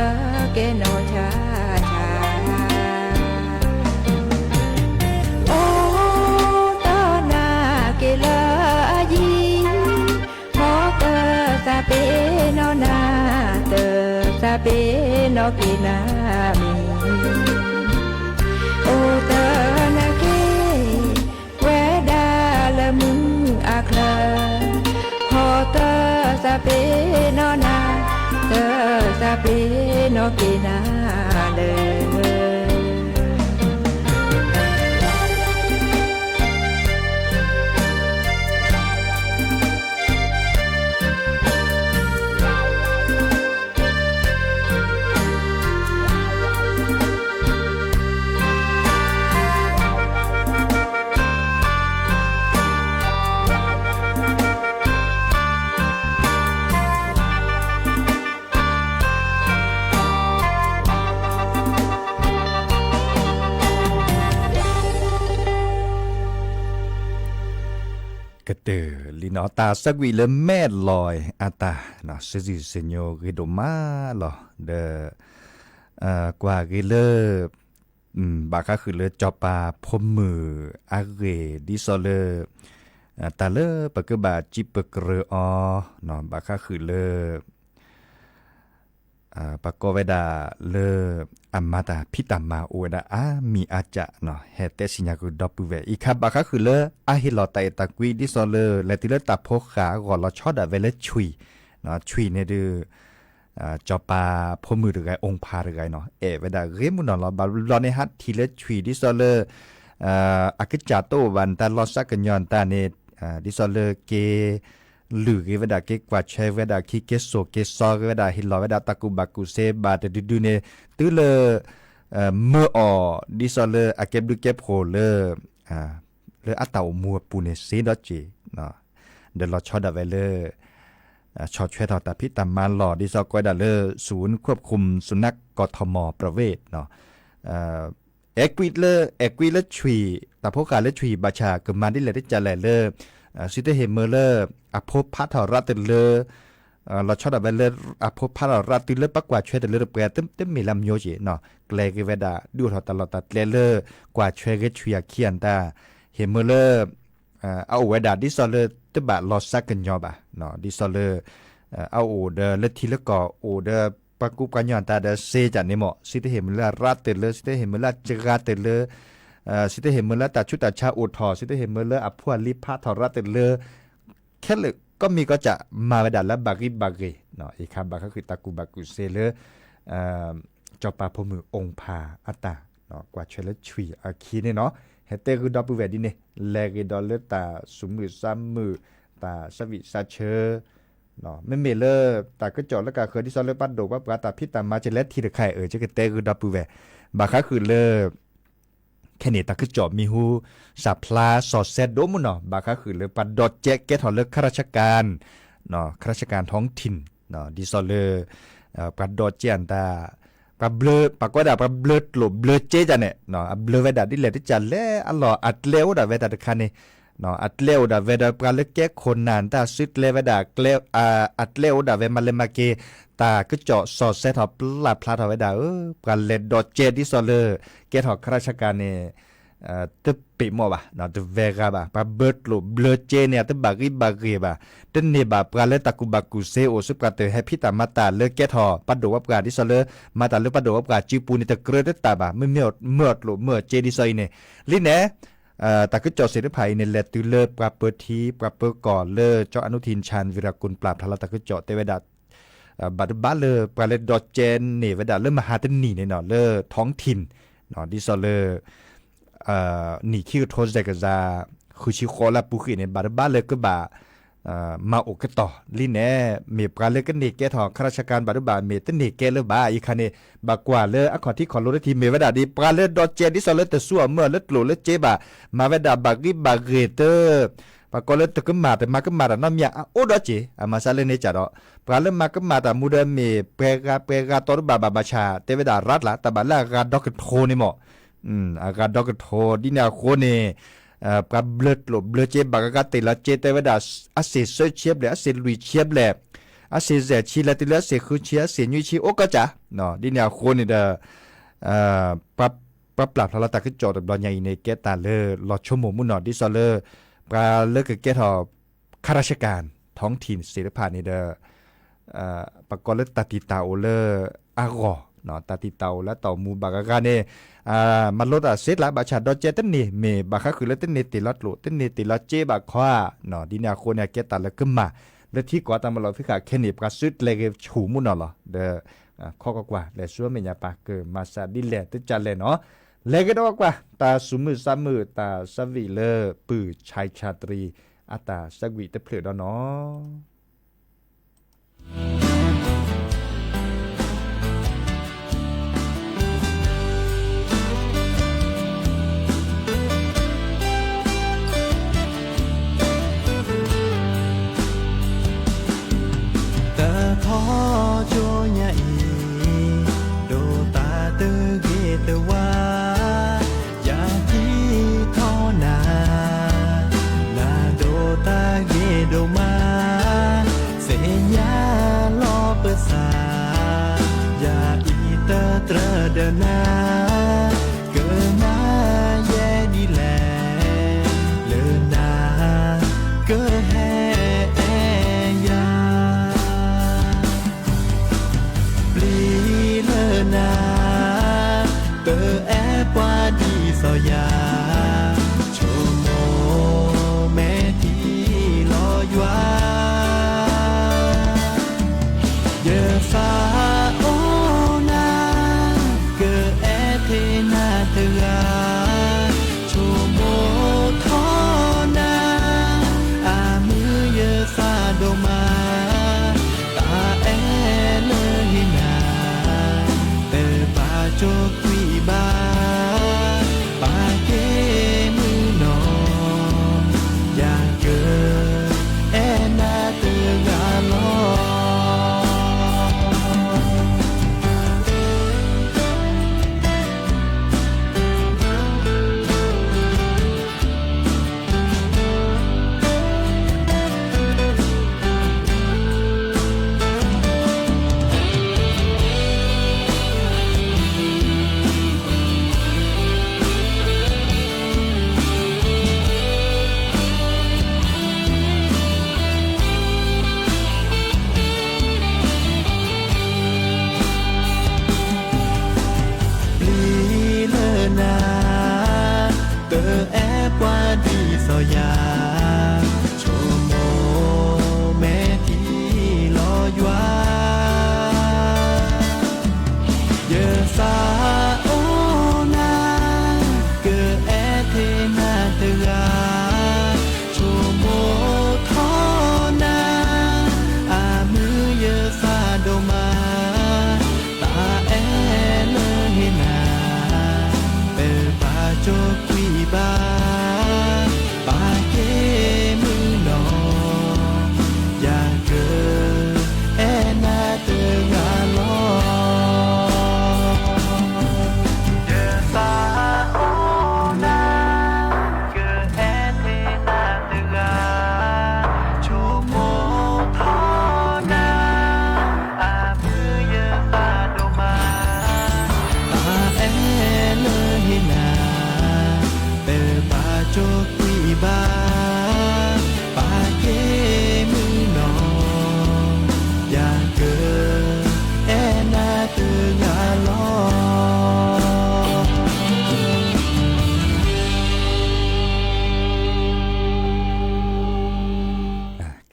ကဲနီၢ်ဆါဆါ, အိၣ်တနၤက့ၤလၢအယံၤ, ခီတသးပ့ၤနီၣ်နၤ, တသးပ့ၤနီၣ်က့ၤနၤမံၤ, အိၣ်တနၤက့ၤ ဝဲဒၣ်လၢမုၢ်အချၢ, ခီတသးပ့ၤနီၣ်နၤ, တသးပ့ၤနီၣ်က့ၤနၤလၢ ကတၢၢ်လံနီၤ တၢ်ဆၢကွံာ်လၢမဲာ်လီၤအတၢ် စ့စံၣ်စ့ညိဂ့ၤဒိၣ်မးလီၤ ဒီး ကွၢ်က့ၤလၢ ဘၣ်ဃးဃုာ်လၢစီၤပၤဖိမုၣ်အဂ့ၢ် ဒ်သိးလၢ တၢ်လၢပကဘၣ်စံးပကြၢးအီၤ ဘၣ်ဃးဃုာ်လၢ ပကိးဝဲဒၣ်လၢ အမၤတၢ်ဖံးတၢ်မၤအိၣ်ဝဲဒၣ်အါမံၤအါစၢ် ဟဲတဲစံၣ်ညါဃုာ်ဒီပုၢ်ဝဲၢ် အံၤခါဘၣ်ဃးဃုာ်လၢအဟ့ၣ်လီၤတၢ်အဲၣ်တၢ်ကွံ ဒ်သိးလၢ လဲၤတုၤလၢတၢ်ဖိဃာ်အဂီၢ်လီၤဆီဒၣ်ဝဲလၢဆွံၣ်, ဆွံၣ်န့ၣ်ဒုး စီၤပၤဖိမုၣ်တဂၤ အုၣ်ဖးတဂၤနီၤ အဲၣ်ဝဲဒၣ်ဂ့ၤမုၢ်နီၤလီၤ ဘၣ်ဘျီန့ၣ်ဟးထံၣ်လၢဆွံၣ် ဒ်သိးလၢ အကစၢ်တအိၣ်ဘၣ်နတၢ်လီၤစၢ်ကညီၤနတၢ်န့ၣ် ဒ်သိးလၢက့ လုၢ်ဂ့ၤဝဲဒၣ် က့ကွၢ်ဆွဲဝဲဒၣ် ခံက့စိာ်က့စီဂ့ၤဝဲဒၣ် ဟ့ၣ်လီၤဝဲဒၣ်တၢ်ကူၣ်ဘၣ်ကူၣ်သ့ ဘၣ်တဒုဒုန့ၣ် တုၤလၢ မၢအီၤ ဒ်သိးလၢအကဲဘျုးကဲဖှိၣ်လၢ လၢအတၢ်အိၣ်မူအပူၤန့ၣ် စ့ဒီးက့ၤ ဒီးလီၤဆီဒၣ်ဝဲလၢ ဆီၣ်ထွဲထီၣ်တၢ်ဖံးတၢ်မၤလီၢ် ဒ်သိးကိးဝဲဒၣ်လၢ ศูนย์ควบคุมสุนัข กทม ประเวศ အဲၣ်ကွံလၢ အဲၣ်ကွံလၢဆွံၣ် တၢ်ဖိဃာ်လၢဆွံၣ် ဘၣ်ဆၣ်ကမၤဒ်လဲၣ်ဒ်ကလဲၣ်လၢ သုတဟ့ၣ်မၢလၢ အဖိဖးထီၣ်ရးတလၢ လီၤဆီဒၣ်ဝဲလၢ အဖိဖးထီၣ်ရးတုၤလၢပှၤကွၢ်ဆွဲတလၢတပှဲၤ တမ့ၢ်လၢမညိက့ၤ ကျဲဂ့ၤဝဲဒၣ် ဒုးအိၣ်ထီၣ်တၢ်လီၢ်တၢ်ကျဲလၢ ကွၢ်ဆွဲဂ့ၤဆွံၣ်အခံအတၢ် ဟ့ၣ်မၢလၢ အအိၣ်ဝဲဒၣ်ဒ်သိးလၢတဘၣ်လီၤစၢ်ကညီၤဘၣ် ဒ်သိးလၢ အအိၣ်ဒီးလၢထံလၢကီၢ်အိၣ်ဒီး ပှၤကူပှၤကညီၤတၢ်ဒီးစ့ကန့ၣ်မ့ၢ် သုတဟ့ၣ်မၢလၢအရးတလၢ သုတဟ့ၣ်မၢလၢအစှၤတလၢ သုတဟ့ၣ်မၢလၢတၢ်ဆူးတၢ်ဆါအိၣ်ထီၣ် သုတဟ့ၣ်မၢလၢအဖိအလံၤဖးထီၣ်ရးတလၢ ခဲလၢာ်ကီၢ်မံၤကီၢ်စဲၣ် မၤဝဲဒၣ်လၢဘၣ်ဂံၢ်ဘၣ်ဂ့ၤ အံၤခါဘၣ်ဃးဃုာ်တၢ်ကူၣ်ဘၣ်ကူၣ်သ့လၢ စီၤပၤဖိမုၣ်အုၣ်ဖးအတၢ် ကွၢ်ဆွဲလၢဆွံၣ်အခံန့ၣ်နီၤ ဟဲတဲဃုာ်ဒီပုၢ်ဝဲၢ်ဒ်န့ၣ် လဲၤဂ့ၤဒီးလၢတၢ်သူၣ်မုာ်သးမုာ် တၢ်သးဝံၣ်သးဆၢ မ့မ့ၢ်လၢတၢ်ကစီၣ်လၢကဃၢၤဒ်သိးလၢပှၤဒိၣ်ပှၤပှၢ်တၢ်ဖံးတၢ်မၤ ကလဲၤထံၣ်တခါအံၤ ကကတဲဃုာ်ဒီပုၢ်ဝဲၢ် ဘၣ်ဃးဃုာ်လၢ ခဲန့ၣ်တၢ်ကစီၣ်မံၤဟူ စၢ်ဖျါစီၤစဲဒိၣ်မုၢ်နီၤ ဘၣ်ဃးဃုာ်လၢပှၤဒီးကဲကဲထီၣ်လၢ ข้าราชการ ข้าราชการท้องถิ่น ဒ်သိးလၢ ပှၤဒီးကဲအတၢ် ပှၤဘျၢ ပှၤကွဲးဒၣ်ပှၤဘျၢကျိၣ်ဘျၢစ့ကန့ၣ် အဘျၢဝဲဒၣ်ဒ်လဲၣ်ဒ်ကလဲၣ်အလီၢ် အကျဲအိၣ်ဒၣ်ဝဲတၢ်တခါန့ၣ် အကျဲအိၣ်ဒၣ်ဝဲဒီးပှၤလၢကဲခိၣ်နၢ်တၢ် စုကျဲဝဲဒၣ် အကျဲအိၣ်ဒၣ်ဝဲမၤလဲၤမၤက့ၤ တၢ်ကစီၣ်စီၤစဲထီၣ်ပျၢ်ဖျါထီၣ်ဝဲဒၣ်ဧၢ ပှၤလဲၤဒီးကဲဒ်သိးလၢ ကဲထီၣ် ข้าราชการ န့ၣ် တပ့ၤမီၣ်ဘၣ်, တဝဲဂၤဘၣ်. ပှၤဘျၢကျိၣ်ဘျၢစ့န့ၣ် အတဘၣ်ဂံၢ်ဘၣ်ဂ့ၤဘၣ်. တန့ၢ်ဘၣ်ပှၤလၢတၢ်ကူၣ်ဘၣ်ကူၣ်သ့အိၣ်ဆူ ပှၤတဟဲဖံးတၢ်မၤတၢ်လၢကဲထီၣ်ပှၤဒိၣ်ပှၤပှၢ် ဒ်သိးလၢ မၤတၢ်လၢပှၤဒိၣ်ပှၤပှၢ်စုပူၤန့ၣ် တကြၢးတတၢ်ဘၣ်. မ့မ့ၢ်မၢအကျိၣ်မၢစ့ဒ်သိးအံၤန့ၣ် လံန့ၣ် တၢ်ကစီၣ်သ့ၣ်တဖၣ်အံၤန့ၣ် လဲၤတုၤလၢပှၤပၢထံ ပှၤပၢကီၢ်လၢ ကၠီအနူထံၣ် ဆၣ်ဝံရၣ်ကိၣ် ပျၢ်ဖျါလီၤတၢ်ကစီၣ်တဲဝဲဒၣ် ဘၣ်တဘၣ်လၢပှၤလၢဒီးကဲန့ၢ်ဝဲဒၣ်လၢမဟါတနံၤန့ၣ်နီၤ လၢ ท้องถิ่น ဒ်သိးလၢ နံၣ်ခံကထိစဲးကစၢ် ဃုဆံဃိးလါပူၤဃ့ၣ်န့ၣ် ဘၣ်တဘၣ်လၢကဘၣ် မၤအိၣ်ကတီၢ်လံန့ၣ် မ့ၢ်ပှၤလၢကန့ၢ်ကဲထီၣ် ข้าราชการ ဘၣ်တဘၣ်မ့ၢ်တန့ၢ်ကဲလၢၤဘၣ်. အံၤခါန့ၣ် ဘၣ်ကွၢ်လၢအခီၣ်ထံးခီၣ်လိတထံၣ် မ့ၢ်ဝဲဒၣ်ဒ်ပှၤလၢဒီးကဲဒ်သိးလၢတစူအီၤမၢအီၤလၢကျိၣ်လၢစ့ဘၣ် မၤဝဲဒၣ်ဘၣ်ဂံၢ်ဘၣ်ဂ့ၤတၢ် ပှၤကိးလၢတကမၣ်တမၤကမၣ်တၢ်နီတမံၤအအိၣ်ဒီးက့ၤ အမၤစၢ်လၢန့ၣ်ကၢ်ဒီး ပှၤလၢမၤကမၣ်တၢ်မူဒီးမ့ၢ်ပှဲၤဂၤပှဲၤဂၤတီတဘၣ်ဘၣ် ဘၣ်ဆၣ်တဲဝဲဒၣ်ရၢ်တလၢ တၢ်ဘၣ်လၢအဂၤဒီကထိန့ၣ်မး အဂၤဒီကထိ ဒ်န့ၣ်အဃိန့ၣ် ပှၤဘျၢကျိၣ်ဘျၢစ့ဘၣ်ဂၤဂၤတ့ၢ်လီၤစ့တဲဝဲဒၣ် အစ့ၣ်သၢဆံဘျဲၣ် အစ့ၣ်လွံၢ်ဆံဘျဲၣ် အစ့ၣ်ယဲၢ်ဆံ လဲၤတုၤလၢအစ့ၣ်ဃုဆံ အစ့ၣ်နွံဆံ အိၣ်ကီၢ်ကၢ် ဒ်န့ၣ်အဃိန့ၣ်ဒီး ပှၤပျၢ်ဖျါလီၤတၢ်ကစီၣ်တဘျီညါအံၤန့ၣ် ကဲတၢ်လၢလီၤဆိကမိၣ်မူနီၤ ဒ်သိးလၢ ပှၤလၢကကဲထီၣ် ข้าราชการ ท้องถิ่น သ့ၣ်တဖၣ်န့ၣ်ဒီး ပကိးလၢတၢ်တံာ်တာ်အိၣ်လၢအဂီၢ် တၢ်တံာ်တာ်အိၣ်လၢတၢ်အိၣ်မူဘၣ်ဂၤဂၤန့ၣ် မၤလိတၢ်စ့ကျါ ဘၣ်ဆၣ်ဒီးကဲတန့ၢ် မ့ၢ်ဘၣ်ဃးဃုာ်လၢတန့ၢ်တ့ၢ်လီၤကျိၣ် တန့ၢ်တ့ၢ်လီၤစ့ဘၣ်ခီဧါ ဒ်န့ၣ်အဃိန့ၣ် အကဲတၢ်လၢကမၣ် လၢထံကီၢ်တၢ်မၤလီၢ်ဖံးဃာ်ခဲန့ၣ် ပှၤစုကျဲၤဂ့ၤဆူၣ်မူနီၤလီၤ ဒီး ခီကကွၢ် လဲၤဆူအမဲာ်ညါပၢ်ကမၤစၢ်ဒ်လဲၣ်တကးလဲၣ်နီၤ လဲၤကဒီးကွၢ် တၢ်စူၤမုၢ်စၢ်မုၢ် တၢ်ဆၢဝံၣ်လၢပုၢ်ဆါဆါတရံး အတၢ်ဆၢကွံာ်တဖျၢၣ်ဒီးနီၤ တၢ်ထီကၠိညါအံၤ ဒိးတၢ်တဂ့ၤတဝါ ယၤကံထီနၤ နၤဒိးတၢ်ဂ့ၤဒိၣ်မး သ့ၣ်ညါ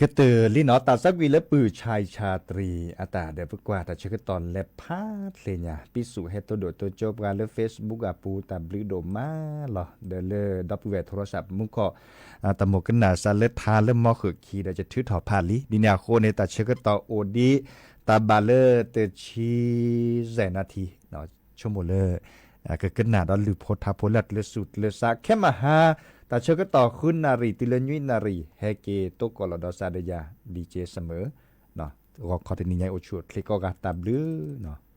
ကတၢၢ်လံနီၤ တၢ်ဆၢကွံာ်လၢပုၢ်ဆါအံၣ်ဆါတရံးအတၢ်ဒီး ပကွၢ်တၢ်ဆၢကတီၢ်လဲၤဖးတသ့ၣ်ညါ ပံစူၣ်ဟဲတိၢ်ဒိၣ်တိၢ်ကၠိပှၤလၢ Facebook အပူၤတၢ်ဘျုးဒိၣ်မးလီၤ. ဒီးလၢဒီပုၢ်ဝဲၢ် ထီရီစၣ် မူခီၣ် တၢ်မိၣ်ကနၣ်စးလၢထါလၢမီၢ်ဃုာ်ခံဒီး ယထုးထီၣ်ဖးလံ. ဒ်န့ၣ်အဃိန့ၣ် တၢ်ဆၢကတီၢ်အိၣ်ဒံး တၢ်ဘၣ်လၢတဆံယဲၢ်နၣ်ရံၣ် ဆိကမိၣ်လၢ ကကနၣ်ဒီးလုၢ်ဖိထါဖိလၢအကျဲးစူၣ်ကျဲးစး ခဲမဟါ တၢ်ဆၢကတီၢ်ဃုနၣ်ရံၣ်တုၤလၢနွံနၣ်ရံၣ် ဟဲက့ၤတိကိးလီၤဒီးစးဒီးယၤ ဒံက့စမၢၣ် ဂီၤခီတနံၤညါအံၤ အိၣ်ဆူၣ်အိၣ်ချ့ကိးဂၤ တၢ်ဘျုးနီၤ.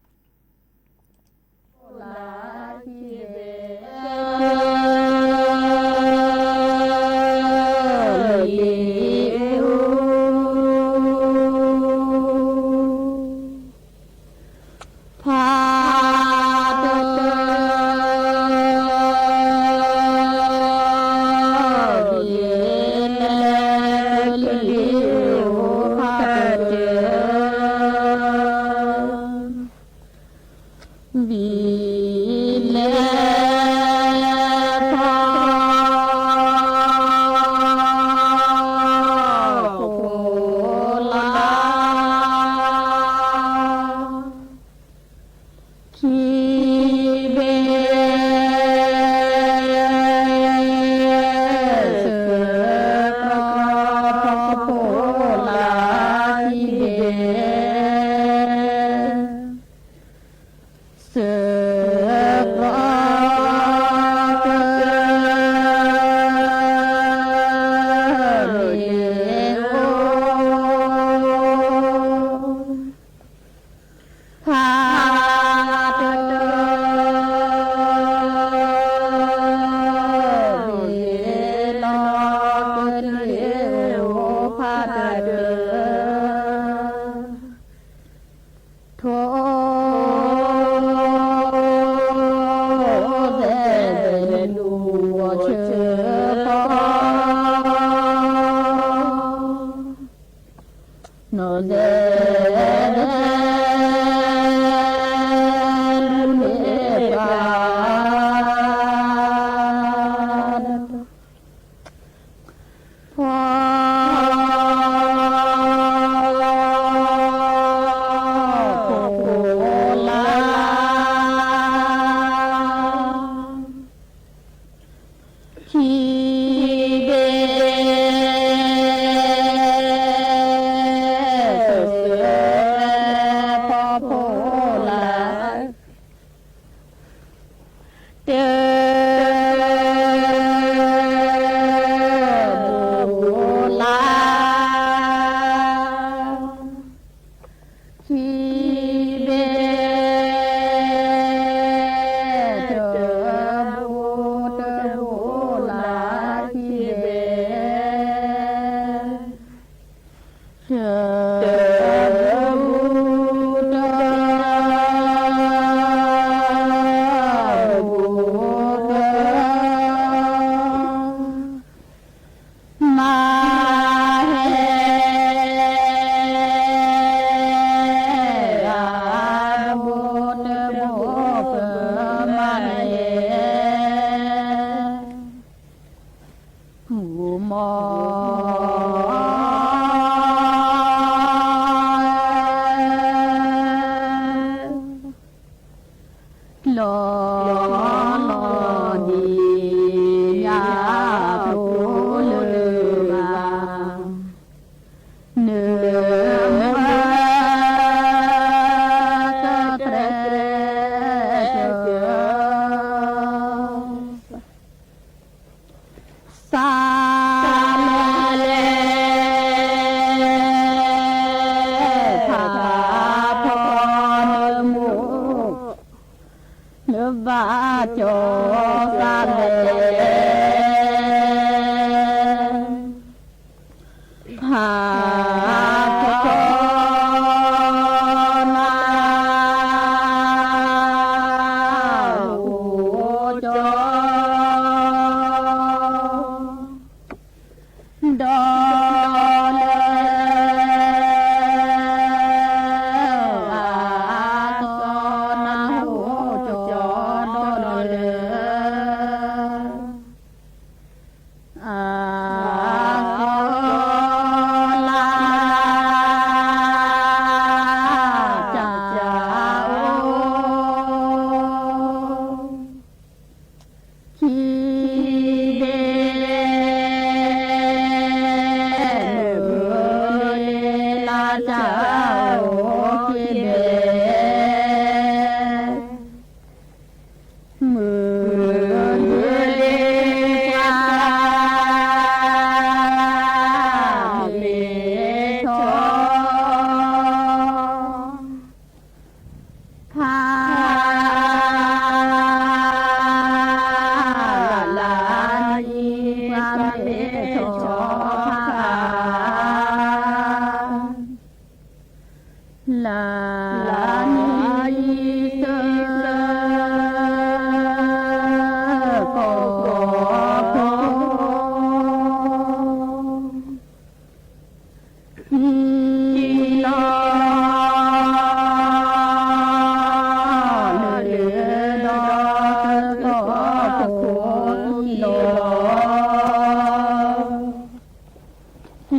လၢ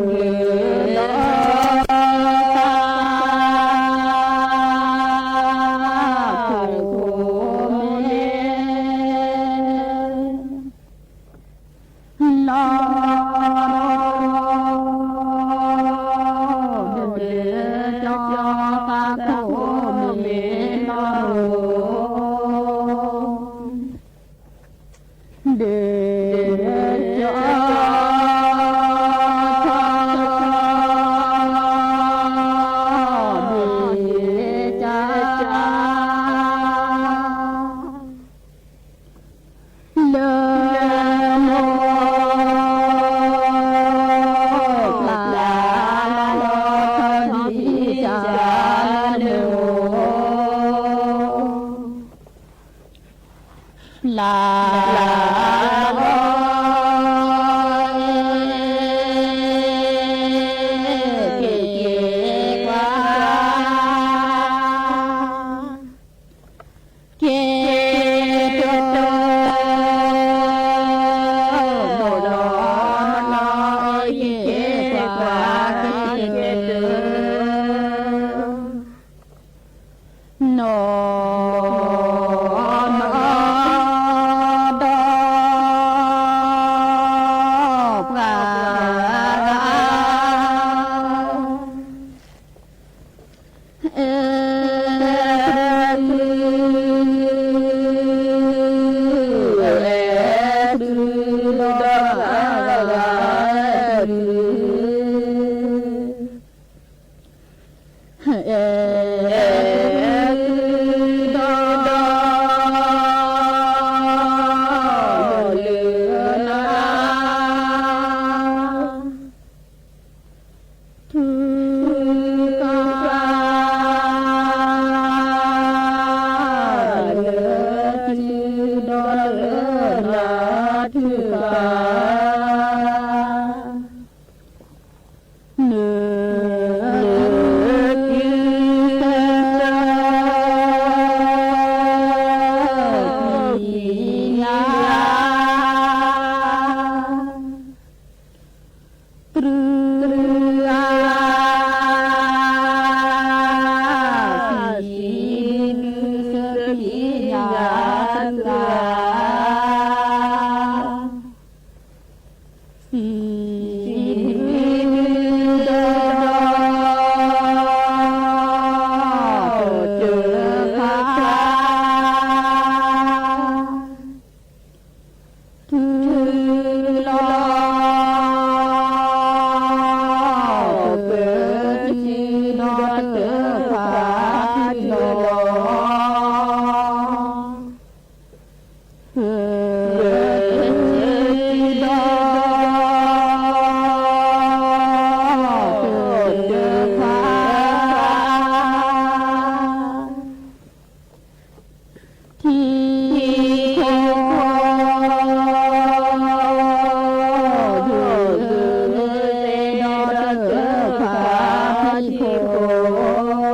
လီၤသးဖိမ့ၢ် လီၤဒီး ကၠီသးဖိမ့ၢ်လီၤ ဒီး ကၠီ လၢမိၢ်ပျၢ်လီၤထီၣ်ဒံးကၢ် လၢမိၢ်ပျၢ်လီၤ က့ၤက့ၤကွၢ် က့ၤက့ၤတၢ် မိၢ်လီၤနီၤ က့ၤက့ၤကွၢ် က့ၤက့ၤတၢ် နီၢ်နီၢ်ဒီးပှၤ အဲၣ် အဲၣ် ဒီး အဲၣ် အဲၣ် ဒီး လၢနၤ ထုကဖၣ် လၢနၤ ထုကဖၣ် န တြူ တြူ အါ စံး ဒုး ဒုး သ့ၣ်ညါ သ့ၣ်ညါ စံး ဒုး ဒီး တၢ် တၢ် ထုလီၤ ပၢထံဒီးတၢ်ဖးထံလီၤ ပၢထံဒီးတၢ်ဖး ထံခိၣ် ဒီးတၢ်ဖးထံခိၣ် ထီၣ်ထီၣ်လၢလၢ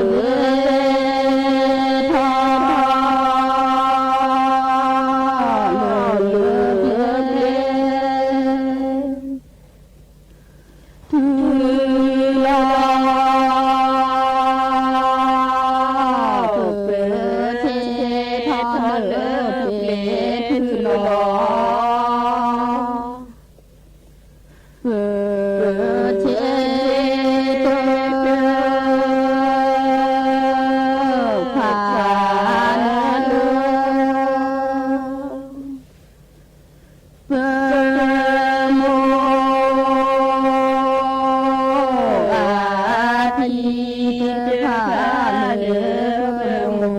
ကျဲ ထုလီၤ ပၢဆ့ထီၣ်လၢပျဲၢ် ထုလီၤ ပၢဆ့တၢ် ဖးလၢ ပမိၢ် အါထံတဖၣ်လၢပမိၢ်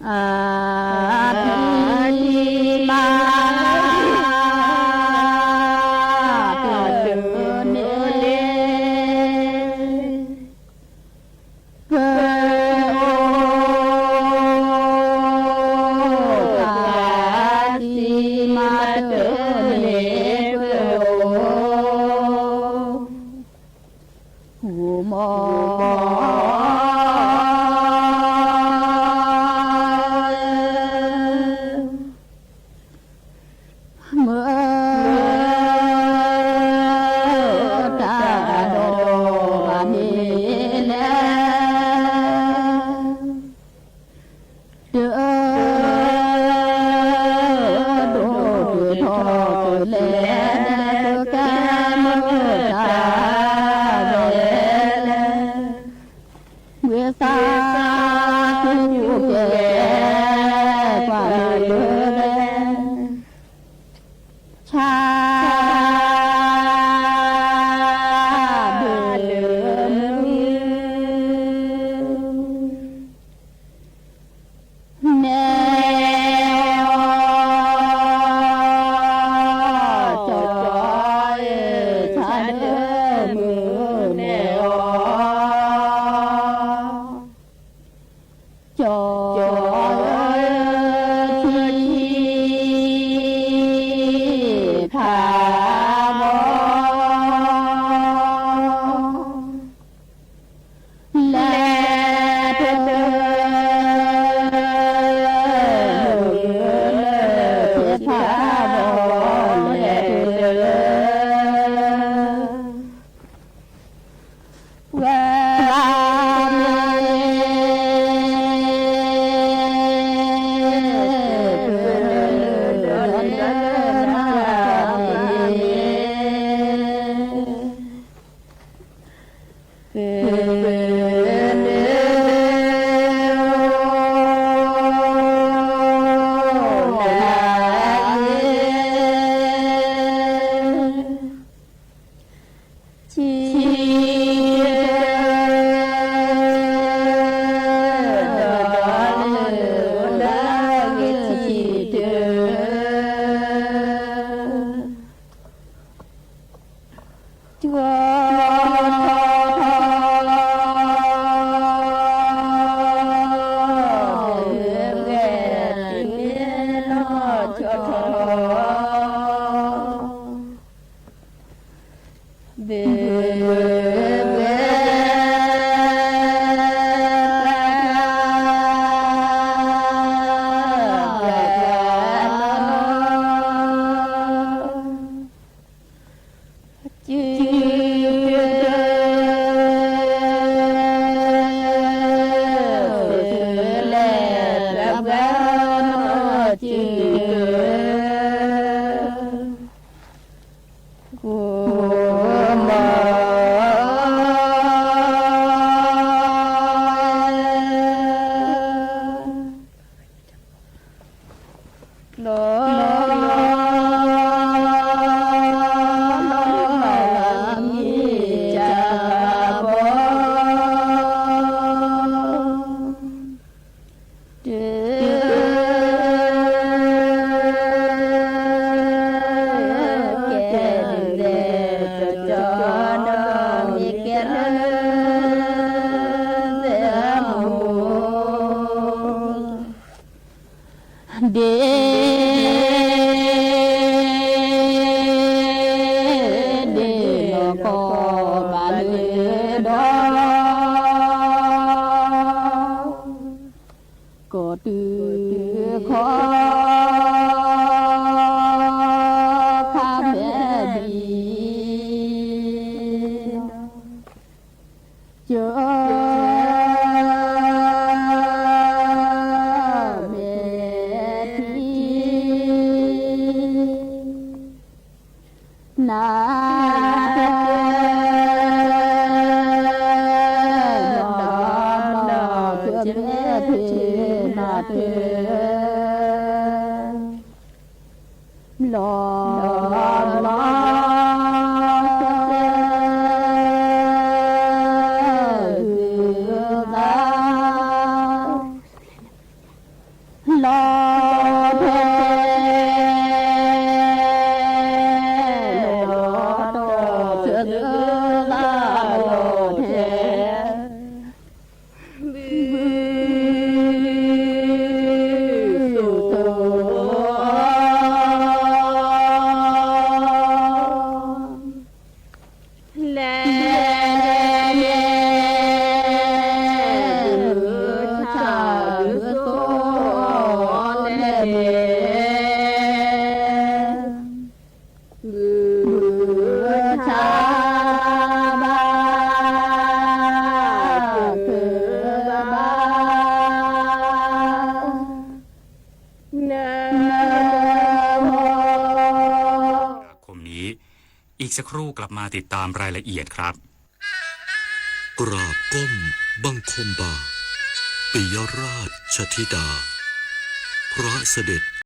အါထံမၤ တၢ်တၢ်န့ၣ် ပအိၣ် တၢ်စံးမၤတၢ်န့ၣ် ပအိၣ် ဃူမီၤ တၢ်ဒိၣ်တုၤထီၣ်တုၤလဲၣ် တၢ်ဝဲလဲၣ် ဝံသးစူၤကဲ ကွၢ်လၢလၢ ဆါ ဒၢ နဲၣ်အီၤ ကၠီကၠီ ဆါဒၢမုၢ်နဲၣ်အီၤ ကၠီ ဆံဖးဘီ လဲၤတၢ် ဆံဖးဘီ လဲၤတၢ် ဝဲ ဆံ ဆံတၢ ဒီးလၢဂ့ၤဆံတၢ ကၠီထီထီ ဘဲဘဲ တုၤန့ၣ်နီၢ်ကၠီထီထီ ဘဲဘဲ ပျၢ်ပျၢ် ကၠီတၢ လဲၤပျၢ်ပျၢ်နီၢ်ကၠီတၢ ကိးမီၤ လီၤ မံၤကၢ်ဘီ တၢ် ကဲဒုးလဲၣ် ကၠီကၠီဒီး မ့ၢ်ကဲလၢ သဲမူ ဒ့ ဒ့လီၤကီၢ်ဘၣ်လၢဒီး ကီၢ်တုၤခီ ခါမဲာ်ဒံး ကၠီ မဲာ်ထံ နၤတၢ် နီၢ်နီၢ် ကၠီမဲာ်ထံ နၤတၢ် လီၤလီၤ လီၤဖဲ လီၤတီၢ် လီၤဖဲ ဘု သိၣ်သိၣ် လဲၤ လဲၤ လဲၤ ဘုထၢဘုသိၣ် လဲၤ สักครู่กลับมาติดตามรายละเอียดครับ กราบก้มบังคมบาท ปิยราชธิดา พระเสด็จ